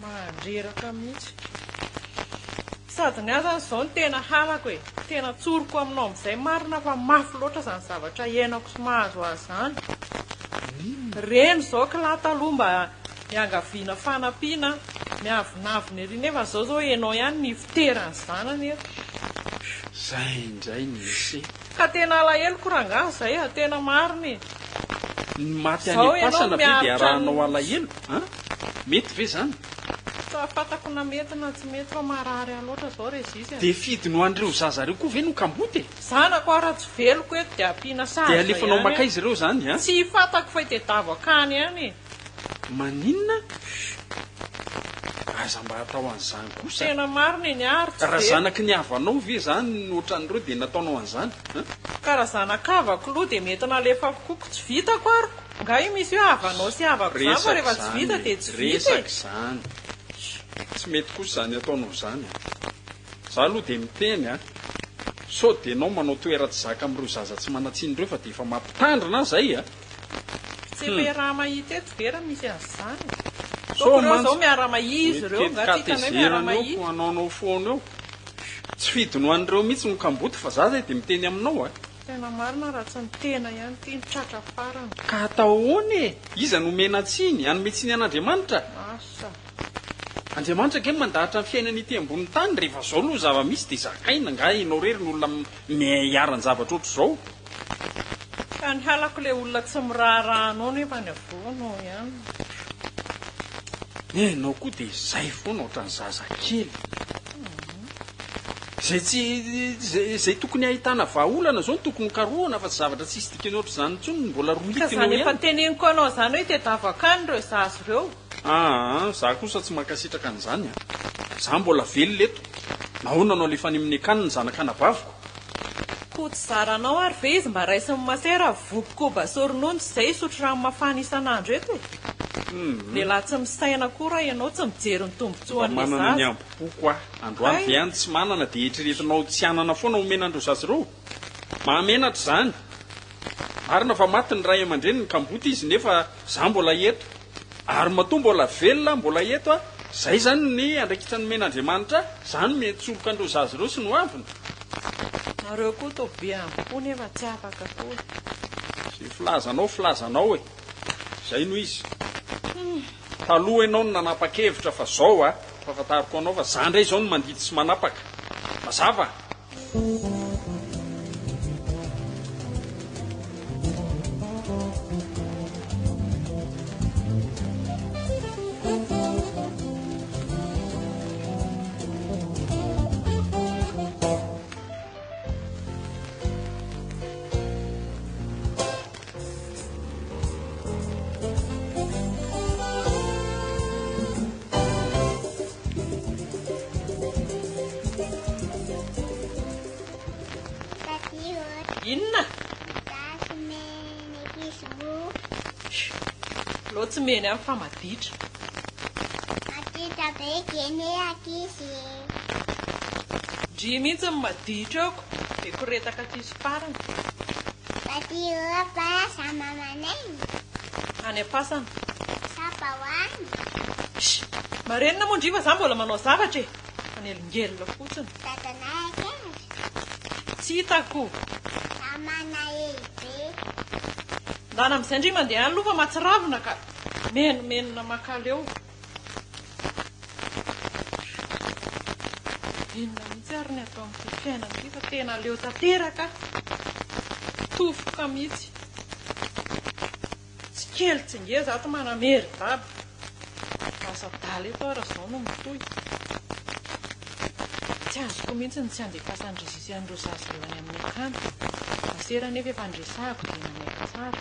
S3: Mandreraka mihitsy. Sady ny ahy zany izao no tena halako e. Tena tsoriko aminao amin'izay marina fa mafy loatra izany zavatra iainako sy mahazo ahy izany.
S1: N'inona?
S3: Reny izao kila taloha mba Iangaviana fanampiana, miavonavona ery nefa zao zao enao ihany no ifoteran'ny zanany eto.
S1: Zay indray ny ese.
S3: Ka tena alaheloko rangaha zay a, tena marina e.
S1: Ny maty any
S3: Zao enao
S1: am-pasana ve dia
S3: miaritra ny.
S1: arahanao alahelo an? Mety ve zany?
S3: Tsy fantako na mety na tsy mety fa marary ahy loatra zao Regis a.
S1: Dia fidiny ho an'ireo zaza ireo koa ve no kamboty e?
S3: Zanako aho raha tsy veloko eto dia ampiana
S1: Dia
S3: sazy
S1: alefanao
S3: ihany
S1: makaiza ireo zany an?
S3: Tsy fantako fa itedavo akany ihany e.
S1: Maninona? Aza mba atao an'izany kosa.
S3: Tena marina e, ny ahy ary tsy
S1: Raha
S3: very.
S1: zanaky ny havanao ve zany ny ohatran'ireo dia nataonao an'izany an?
S3: Ka raha zanak'havako loha dia mety nalefako koa ko tsy vitako ary ko. Nga io misy hoe havanao sy havako izany fa
S1: Resaka
S3: rehefa tsy
S1: izany
S3: vita
S1: e,
S3: dia tsy vita e.
S1: resaka izany. Tsy mety kosa izany ataonao izany an. Za aloha dia miteny an, sao dia enao manao toeran-tsy zaka amin'ireo zaza tsy manan-tsiny ireo fa dia efa mampitandrina aho izay a.
S3: Tsy efa iaraha-mahita eto ve raha misy an'izany e?
S1: Sao
S3: Ataoko ireo
S1: mantsy
S3: izao miara-mahia izy ireo,
S1: mety
S3: nga tsy hitanay
S1: katezerana eo
S3: miara-mahia?
S1: ko hanaonao foana eo. Tsy fidiny ho an'ireo mihitsy no kamboty fa za zay dia miteny aminao a.
S3: Tena marina raha tsy ny tena ihany ity no tratra farany.
S1: Ka atao ahoana e? Iza no omena tsiny? Hanome tsiny an'Andriamanitra?
S3: Asa.
S1: Andriamanitra ange mandahatra ny fiainana ety ambonin'ny tany, rehefa zao no zava-misy dia zakaina, nga ianao irery no olona miharan-javatra ohatr'izao?
S3: Ka ny halako le olona tsy miraharaha anao nefa ny avy eo anao ihany.
S1: Enao koa dia izay foana ohatran'ny zaza kely. Izay tsy izay tokony ahitana vahaolana izao no tokony hokarohana fa tsy zavatra tsisy dikany ohatr'izany intsony no mbola
S3: Ka
S1: rohitinao
S3: izany efa
S1: ihany.
S3: teneniko anao izany hoe itedavo akany ireo zaza ireo.
S1: Aa za kosa tsy mankasitraka an'izany a! Za mbola velona eto, nahoana no alefa any amin'ny akany ny zanak'anabaviko?
S3: Koa tsy zaranao ary ve izy mba raisin'i masera voky koba sy ronono sy izay hisotro rano mafana isan'andro eto e? Lehilahy tsy misaina koa raha ianao tsy mijery ny
S1: Mba
S3: tombontsoan'ilay
S1: manana ny
S3: zaza.
S1: hambom-poko aho. Androany
S3: Hay.
S1: ve any tsy manana dia eritreretinao tsy hanana foana homena an'ireo zaza ireo? Mahamenatra izany. Marina fa maty ny ray aman-dreniny kamboty izy nefa za mbola eto. Ary matoa mbola velona aho mbola eto aho, zay zany ny andraikitra nomen'Andriamanitra ahy, za no miantsoroka an'ireo zaza ireo sy ny hoaviny.
S3: Nareo koa toa be ambo-po nefa tsy afaka akory.
S1: Zay filazanao filazanao e! Zay no izy. Taloha ianao no nanapa-kevitra fa zao a, fahafantariko anao fa za ndray zao no mandidy sy manapaka. Mazava?
S3: Inona? Aleo tsy meny any fa maditra.
S6: Maditra be gene ankizy.
S3: Ndry mihitsy ny maditra eo ko, be koretaka tsisy farany.
S6: Taty Eoropa sa mamanay?
S3: Any am-pasana.
S6: Sapa ho any?
S3: Sh! Marenina moa ndry fa za mbola manao zavatra e! Manelingelina fotsiny.
S6: Dadanay akaiza?
S3: Tsy hitako.
S6: Namana be.
S3: Ndana amin'izay ndry mandeha any aloha fa mahatsiravina ka! Menomenona mankaleo. Inona mihitsy ary ny atao amin'ity fiainana ity fa tena leo tanteraka aho. Tofoka mihitsy. Tsy kely tsy ngeza ato manamery daba. Lasa adala eto aho raha izao no mitohy. Tsy azoko mihitsy ny tsy andefasan'i Régis an'ireo zaza ireo any amin'ny akany. Masera anefa efa niresahako dia nanaiky tsara.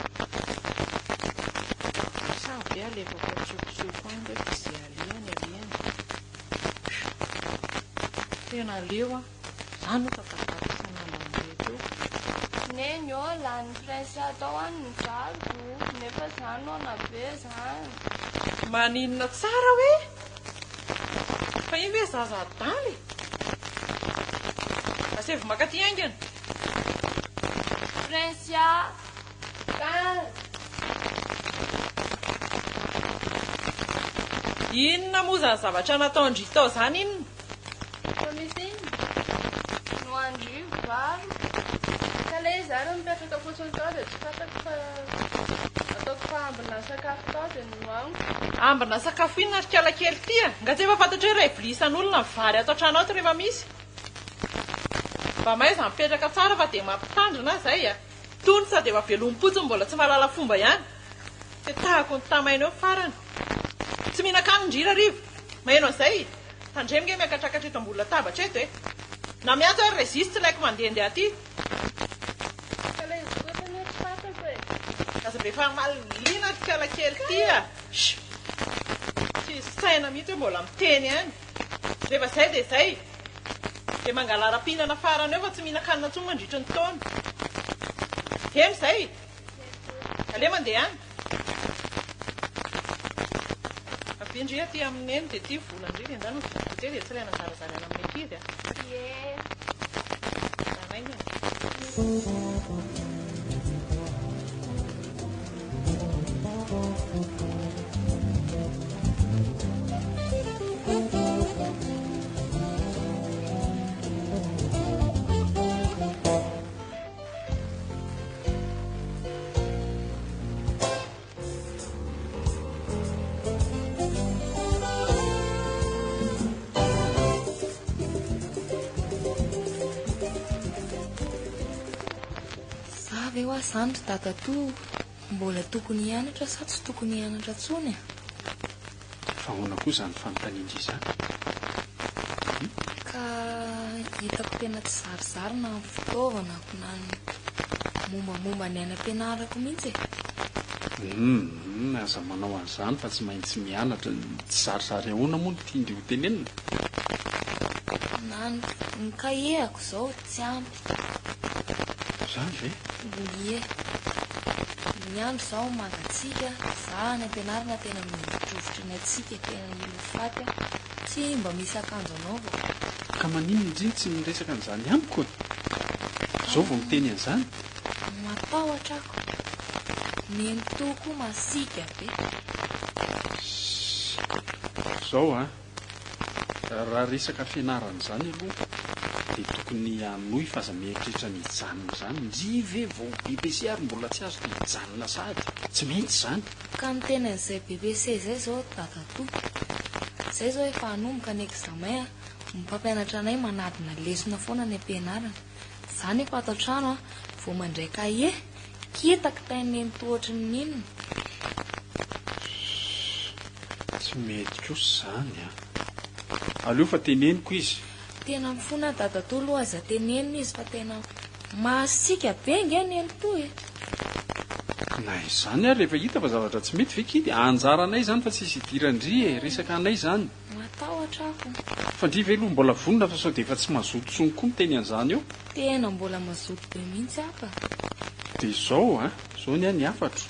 S3: Sa ve alefako antsokosoko any ireo fa izay alehany alehany. Tena leo aho. Za no tafatafa isan'andro amin'ireto eo.
S7: Neny ô, lanin'i Prince atao any ny variko nefa za noana be zany.
S3: Maninona tsara hoe? Fa iny ve zaza adala e? Asaivo maka aty haingana.
S7: Prince a!
S3: Inona moa izany zavatra nataon-dry tao izany inona?
S7: Fa misy inona? Noandry vary. Ka le izy ary nipetraka fotsiny tao dia tsy fantako fa ataoko fa ambina sakafo tao dia nohaniko.
S3: Ambina sakafo inona ry kala kely ity a? Nga tsy efa fantatro hoe iray vilia isan'olona ny vary ato an-trano ato rehefa misy? Mba mahaiza mipetraka tsara fa dia mampitandrina aho izay a! Tony sady efa velomim-potsiny mbola tsy mahalala fomba ihany. Petahako ny tamaina eo farany. Tsy mihinan-kanina ndry Rariva. Maheno an'izay? Tandremo nge miakatrakatra eto ambony latabatra eto e. Na miantso ary Régis tsy ilaiko mandehandeha aty.
S7: Ka ilay izy kosa anie tsy fantako e.
S3: Aza be fahamaliana ry kala kely ty a. Chut. Tsisy saina mihitsy hoe mbola miteny ihany. Rehefa izay dia izay. Dia mangalara mpihinana farany eo fa tsy mihinan-kanina intsony mandritry ny taona. Heno izay? Aleo mandeha any. Avia ndry aty amin'i Neny dia ity vola ndry dia ndana mividy goûter dia tsy ilaina zarazaraina amin'ny ankizy a.
S7: Ie.
S3: Ndana haingana.
S8: Za ve hoa zany ry dadatoa mbola tokony hianatra sa tsy tokony hianatra tsony a?
S1: Fa ahoana koa izany fanontanian-dry izany?
S8: Ka hitako tena tsy zarizary na ny fitaovanako na ny mombamomba ny any am-pianarako mihitsy e.
S1: Humm, aza manao an'izany fa tsy maintsy mianatra. Tsy zarizary ahoana moa no tian-dry ho tenenina?
S8: Na ny kahie-ako izao tsy ampy.
S1: Izany ve?
S8: Ie. Ny andro izao mangatsiaka, za any am-pianarana tena mihovitrovitry ny hatsiaka tena mila ho faty aho, tsy mba misy akanjo anaovako.
S1: Ka maninona ndry no tsy miresaka an'izany amiko e? Zao vao miteny an'izany?
S8: Matahotra ako. Nenitoa koa masiaka be.
S1: Ssss. Zao an. Raha resaka fianarana izany aloha dia tokony hanohy fa aza mieritreritra ny hijanona izany. Ndry ve vao BEPC ary mbola tsy azo dia hijanona sahady? Tsy mety izany.
S8: Ka ny tenan'izay BEPC izay izao dadatoa. Izay izao efa hanomboka ny examen a, ny mpampianatra anay manadina lesona foana any am-pianarana. Za nefa ato an-trano a, vao mandray cahier, kitakitain'i nenitoa ohatry ny inona.
S1: Tsy mety kosa izany an! Aleo fa teneniko izy.
S8: Tena mifona aho dadatoa aloha aza tenenina izy fa tena masiaka be ange nenitoa e!
S1: Na izany ary rehefa hita fa zavatra tsy mety ve kidy? Anjaranay izany fa tsisy idiran-dry e! Resaka anay izany.
S8: Matahotra aho.
S1: Fa ndry ve aloha mbola vonona fa sao dia efa tsy mazoto intsony koa miteny an'izany eo?
S8: Tena mbola mazoto be mihitsy aho ka.
S1: Dia izao an, izao ny ahy ny hafatro.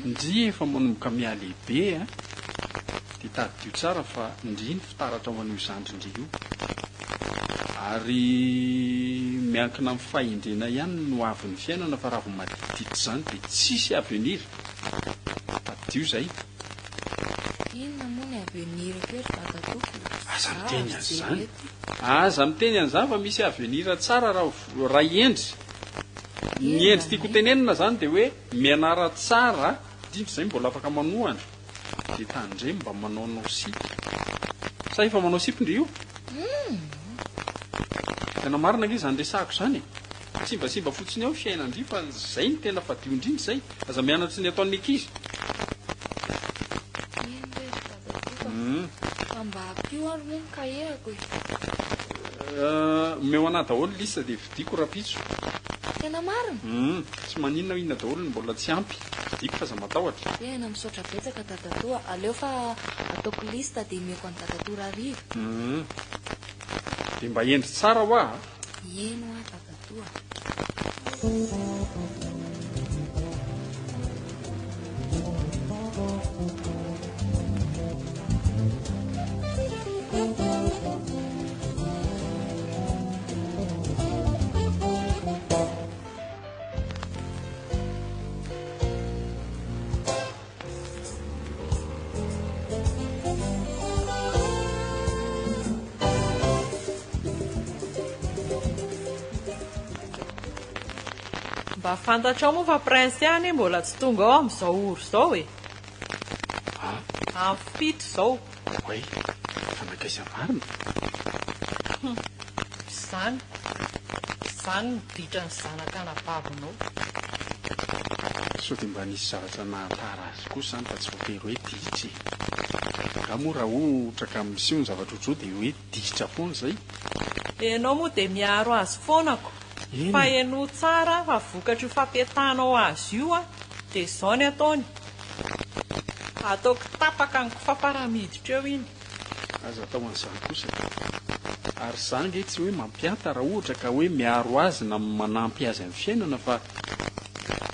S1: Ndry efa manomboka mihalehibe an, dia tadidio tsara fa ndry ny fitaratra ho an'io zandrin-dry io. Ary miankina amin'ny fahendrena ihany ny ho avin'ny fiainana fa raha vao maditiditra izany dia tsisy avenir. Tadidio izay.
S8: Inona moa ny avenir-ko ry dadatoa?
S1: Aza miteny an'izany. Aza miteny an'izany fa misy avenir tsara raha raha hendry. Ny hendry tiako tenenina zany dia hoe mianara tsara indrindra izay mbola afaka manohana dia tandremo mba manaonao sipa. Sa efa manao sipa ndry io? Tena marina ange izany resahako izany e! Simbasimba fotsiny ao ny fiainan-dry fa zay no tena fadio indrindra izay. Aza mianatra ny ataon'ny ankizy.
S8: Eny re ry dadatoa fa mba ampio ary moa ny kahie-ako e.
S1: Omeo anah daholo liste dia vidiako rahampitso.
S8: Tena marina?
S1: Humm, tsy maninona hoe inona daholo no mbola tsy ampy, vidiako fa aza matahotra.
S8: Tena misaotra betsaka dadatoa, aleo fa ataoko liste dia omeko an'i dadatoa rahariva.
S1: Humm, dia mba hendry tsara hoa a!
S8: Eny hoa dadatoa.
S3: Mba fantatrao moa fa Prince anie mbola tsy tonga ao amin'izao ora izao e! Amin'ny fito izao.
S1: Oay, fa nankaiza marina?
S3: Hum, izany, izany no ditran'ny zanak'anabavinao.
S1: Sao dia mba nisy zavatra nahatara azy kosa izany fa tsy voatery hoe ditra e! Angaha moa raha ohatra ka miseho ny zavatra ohatr'izao dia hoe ditra foana izay?
S3: Ianao moa dia miaro azy foana ko!
S1: Eny
S3: Fa
S1: e!
S3: henoy tsara fa vokatr'io fampetahanao azy io dia izao ny ataony, ataoko tapaka ny kofafa raha miditra eo iny.
S1: Aza atao an'izany kosa e! Ary za ange tsy hoe mampianta raha ohatra ka hoe miaro azy na manampy azy amin'ny fiainana fa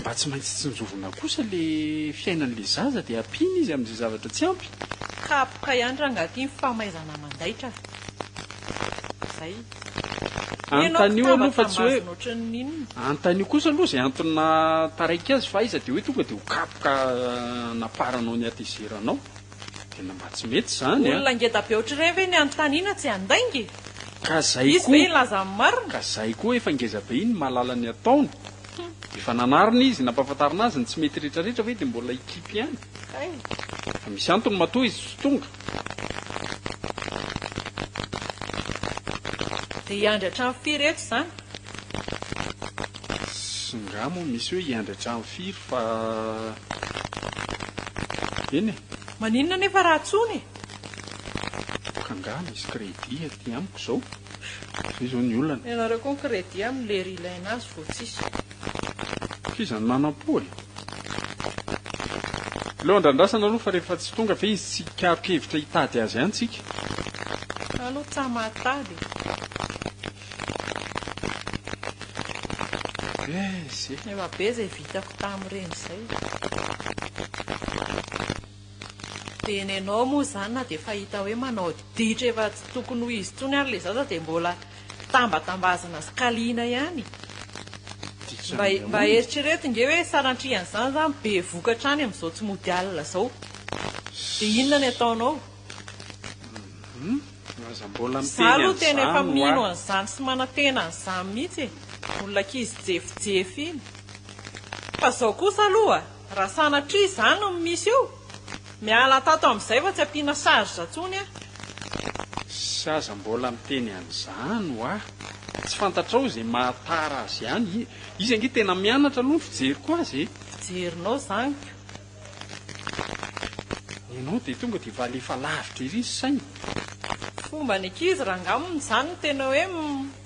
S1: mba tsy maintsy tsinjovina kosa le fiainan'le zaza dia ampiana izy amin'izay zavatra tsy ampy.
S3: Kapoka ihany rangaha ty ny famaizana mandaitra a! Zay.
S1: Anontanio aloha fa tsy hoe
S3: Tambazina ohatran'ny inona.
S1: Anontanio kosa aloha izay antony nahataraiky azy fa aiza dia hoe tonga dia ho kapoka anaparanao ny hatezeranao. Tena mba tsy mety izany a!
S3: Olona ngeda be ohatr'ireny ve ny anontaniana tsy handainga e?
S1: Ka zay
S3: Izy ve
S1: koa
S3: hilaza ny marina?
S1: Ka zay koa efa ngeza be iny mahalala ny ataony. Efa nanarina izy, nampahafantarina azy ny tsy mety rehetra rehetra ve dia mbola hikipy ihany?
S3: Kay.
S1: Fa misy antony matoa izy tsy tonga.
S3: Dia hiandry hatramin'ny firy eto izany?
S1: Nga moa misy hoe hiandry hatramin'ny firy fa eny e.
S3: Maninona anefa raha antsoina e?
S1: Ka nga misy crédit aty amiko izao? Zay izao ny olana.
S3: Ianareo koa ny crédit amin'ny lery ilaina azy vao tsisy.
S1: F'iza no nanam-po e? Aleo andrandrasana aloha fa rehefa tsy tonga ve izy tsy hikaroka hevitra hitady azy ihany tsika?
S3: Aloha tsa mahatady e.
S1: Aiza e!
S3: Efa be izay vitako tamin'ireny izay. Dia nenao moa izany na dia efa hita hoe manao ditra efa tsy tokony ho izy intsony ary ilay zaza dia mbola tambatambazina sy kaliana ihany.
S1: Ditra
S3: Mba
S1: ny
S3: mba
S1: ahoana?
S3: eritrereto nge hoe sanatria an'izany izany bevoka hatrany amin'izao tsy mody alina izao. Dia inona ny ataonao?
S1: Hum, aza mbola
S3: Za
S1: miteny
S3: aloha tena efa
S1: an'izany
S3: mino
S1: hoa.
S3: an'izany sy manantena an'izany mihitsy e! Olona ankizy jefijefy iny. Fa zao kosa aloha, raha sanatria izany no misy eo, miala tato amin'izay fa tsy ampiana charge intsony aho.
S1: Sy aza mbola miteny an'izany hoa. Tsy fantatrao izay mahatara azy any. Izy ange tena mianatra aloha ny fijeriko azy e.
S3: Fijerinao izany ko.
S1: Ianao dia tonga dia efa alefa lavitra ery ny saina.
S3: Fomba ny ankizy rangaha moa izany no tena hoe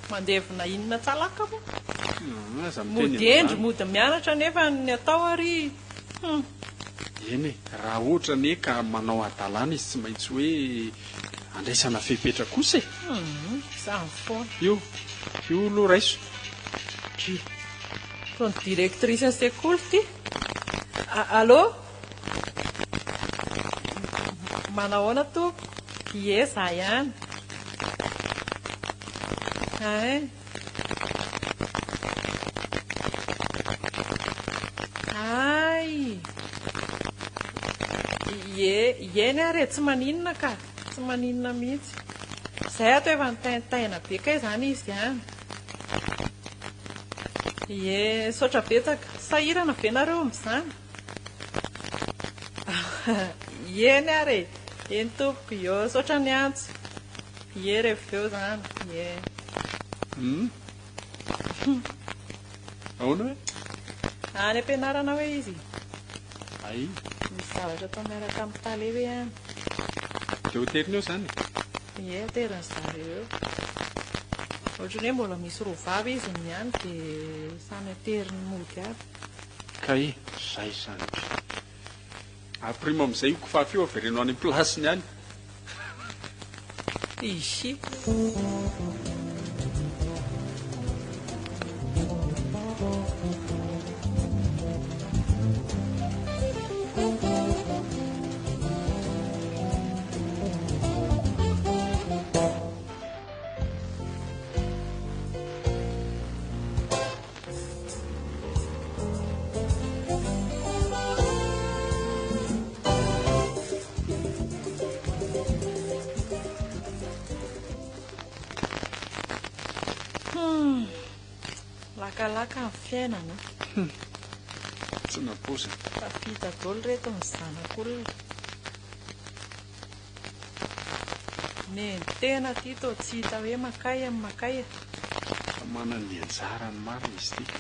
S3: mandevona inona tsalaka moa.
S1: Aza miteny
S3: Mody hendry
S1: an'izany.
S3: mody mianatra nefa ny atao ary hum.
S1: Eny e, raha ohatra anie ka manao hadalana izy tsy maintsy hoe andraisana fepetra kosa e.
S3: Hum, izany foana.
S1: Io, io aloha raiso.
S3: Dry. Toa ny directrice ny sekoly ity. Allô? Manahoana tompoko? Ie, za ihany. Hein. Hay! Ie, ieny ary e, tsy maninona ka, tsy maninona mihitsy. Zay ato efa nitaintaina be kay zany izy any. Ie, misaotra betsaka. Sahirana ve nareo amin'izany? Eny ary e! Eny tompoko, io, misaotra niantso. Ie rehefa avy eo izany, ie.
S1: Hum. Ahoana hoe?
S3: Any am-pianarana hoe izy.
S1: Hay.
S3: Misy zavatra atao miaraka amin'ny tale hoe any.
S1: Dia hoteriny eo izany e?
S3: Ie, aterin'ny zareo eo. Ohatran'ny hoe mbola misy roa vavy izy ny any dia samy ateriny mody avy.
S1: Kay, zay izany. Ampirimo amin'izay io kifafa io avereno any am-pilasiny any.
S3: Ishi. Hum, lakalaka ny fiainana.
S1: Hum, tsy nampoizina.
S3: Tafita daholo reto ny zanak'olona. Nentena ty toa tsy hita hoe makaiza ny makaiza.
S1: Fa manana ny anjarany marina izy ity.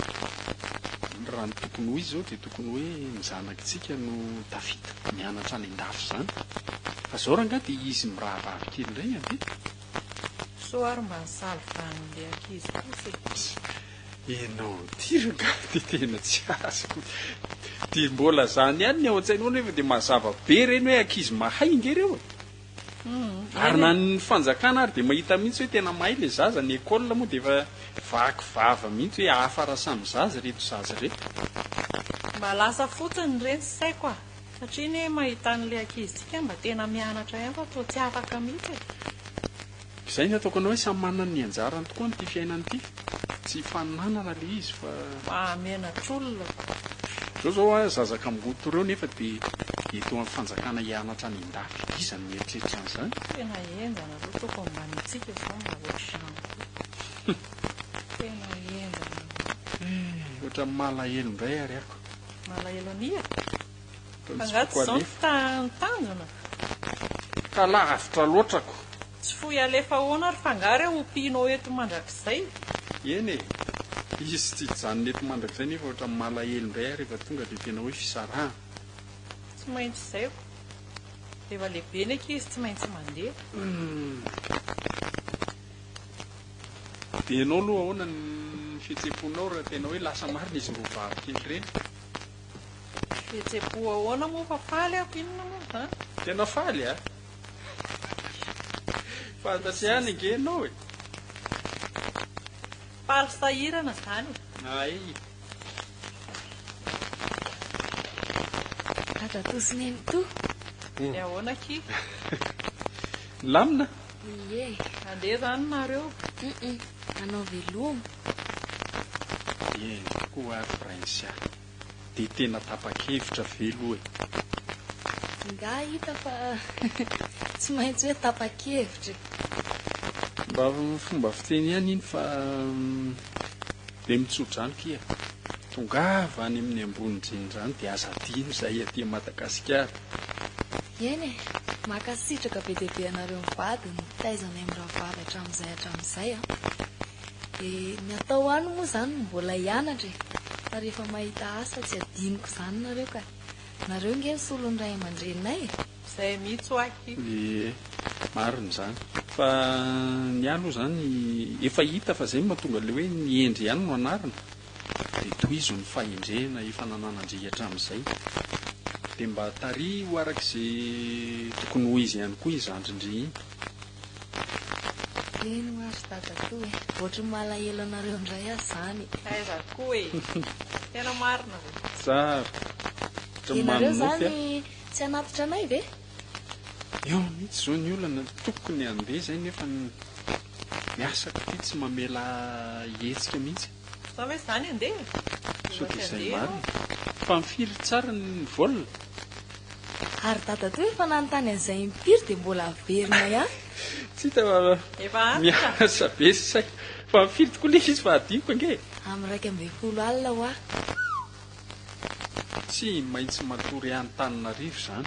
S1: Raha ny tokony ho izy izao dia tokony hoe ny zanakitsika no tafita mianatra any andafy izany. Fa izao rangahy dia izy mirahavavy kely indray ny handeha.
S3: Soa ary mba nisalivan'ilay ankizy kosa e.
S1: Enao ity rangahy dia tena tsy azoko. Dia mbola zany ihany ny ao an-tsainao nefa dia mazava be ireny hoe ankizy mahay ange ireo e. Ary na ny fanjakana ary dia mahita mihitsy hoe tena mahay ilay zaza, ny école moa dia efa vaky vava mihitsy hoe hafa raha samy zaza ireto zaza ireto.
S3: Mba lasa fotsiny ireny saiko a! Satria anie mahita an'ilay ankizintsika mba tena mianatra ihany fa toa tsy afaka mihitsy e.
S1: Izay ny ataoko anao hoe samy manana ny anjarany tokoa amin'ity fiainana ity. Tsy ifaninanana ilay izy fa.
S3: Mahamenatr'olona ko.
S1: Izao izao a, zaza kamboty ireo nefa dia eto amin'ny fanjakana hianatra any an-dafy. Iza no mieritreritra an'izany?
S3: Tena henjana aloha tokony mba ny antsika izao mba ohatr'izany koa. Tena henjana mihitsy.
S1: Eh, ohatran'ny malahelo indray ary ako.
S3: Malahelo an'ia?
S1: Ohatran'ny tsy
S3: Fa angaha tsy
S1: foko
S3: izao
S1: alefa.
S3: ny tanjona?
S1: Ka lavitra loatra ko.
S3: Tsy fohy alefa ahoana ary fa angaha re ompianao eto mandrakizay?
S1: Eny e! Izy tsy hijanona eto mandrakizay nefa ohatran'ny malahelo indray aho rehefa tonga dia tena hoe fisarahana.
S3: Tsy maintsy izay ko. Rehefa lehibe ny ankizy tsy maintsy mandeha.
S1: Dia ianao aloha ahoana ny fihetseham-ponao raha tena hoe lasa marina izy roa vavy kely ireny?
S3: Fihetseham-po ahoana moa fa faly aho, inona moa izany?
S1: Tena faly a! Fantatro ihany ange ianao e!
S3: Faly sahirana izany e!
S1: Hay!
S8: Dadatoa sy nenitoa.
S3: Dia ahoana akia?
S1: Milamina?
S8: Ie.
S3: Handeha izany nareo?
S8: Hum hanao veloma.
S1: Eny tokoa ary Princia. Dia tena tapa-kevitra ve aloha e?
S8: Nga hita fa tsy maintsy hoe tapa-kevitra e.
S1: Mba fomba fiteny ihany iny fa dia mitso-drano kia. Tongava any amin'ny ambony indrindra any dia aza adino izahay aty Madagasikara.
S8: Eny e, mankasitraka be dia be anareo mivady nitaiza anay mirahavavy hatramin'izay hatramin'izay a. Dia ny atao any moa izany mbola hianatra e, fa rehefa mahita asa tsy adinoko izany nareo ka. Nareo nge ny solon'ny ray aman-dreninay e.
S3: Izay mihitsy hoa aky.
S1: Ie, marina izany. Fa ny ahy aloha izany efa hita fa izay no mahatonga ilay hoe ny hendry ihany no anarina. Dia tohizo ny fahendrena efa nananan-dry hatramin'izay. Dia mba tariho araka izay tokony ho izy ihany koa i zandrin-dry iny.
S8: Eny hoa ry dadatoa e! Ohatry ny malahelo anareo indray aho izany e!
S3: Aiza koa e! Tena marina ve?
S1: Tsara! Ohatry ny
S8: Dia nareo
S1: manonofy aho.
S8: izany tsy hanatitra anay ve?
S1: Eo mihitsy izao ny olana, tokony handeha izay nefa ny asako ity tsy mamela hihetsika mihitsy.
S3: Sa ve izany handeha?
S1: Sao dia izay marina. Fa mifiry tsara ny vol?
S8: Ary dadatoa efa nanontany an'izay impiry dia mbola averina ihany.
S1: Tsy hita fa
S3: Efa antitra.
S1: miasa be sy saiko. Fa mifiry tokoa ilay izy fa adinoko ange e.
S8: Amin'ny 11 alina hoa.
S1: Tsy maintsy matory Antananarivo izany.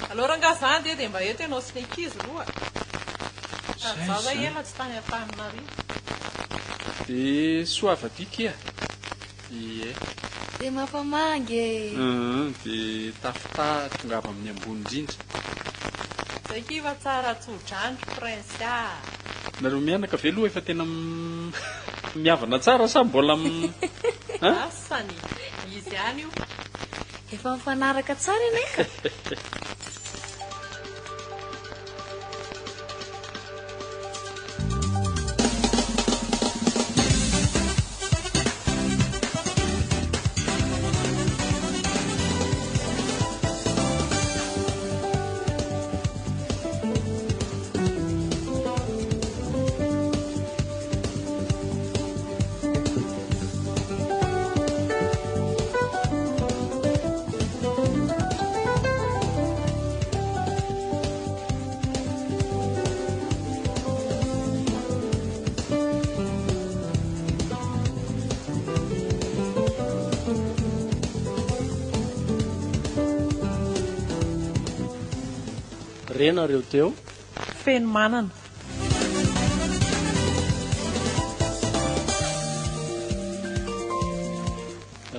S3: Aleo rangaha za andeha dia mba eto ianao sy ny ankizy aloha. Sady
S1: Zay
S3: za zay
S1: izany.
S3: ela tsy tany Antananarivo.
S1: Dia soava aty kia. Ie.
S8: Dia mampamangy e.
S1: Hum, dia tafita tongava amin'ny ambony indrindra.
S3: Zay kia fa tsara tso-drano ry Prince ah.
S1: Nareo mianaka ve aloha efa tena mihavana tsara sa mbola hein?
S3: Asany, izy ihany io.
S8: Efa mifanaraka tsara ianay ka.
S4: Re nareo teo.
S3: Fenomanana.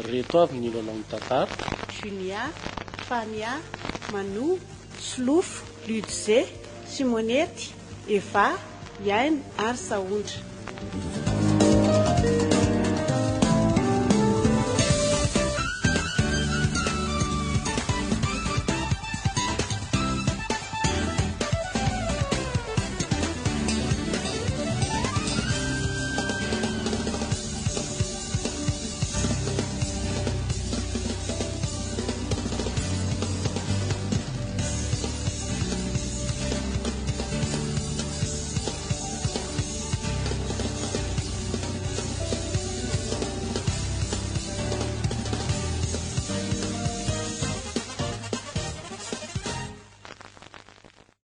S4: Reto avy ny lalaon'ny tantara.
S5: Junia, Fania, Manu, Solofo, Ludze, Simonety, Eva, Iaina ary Sahondra.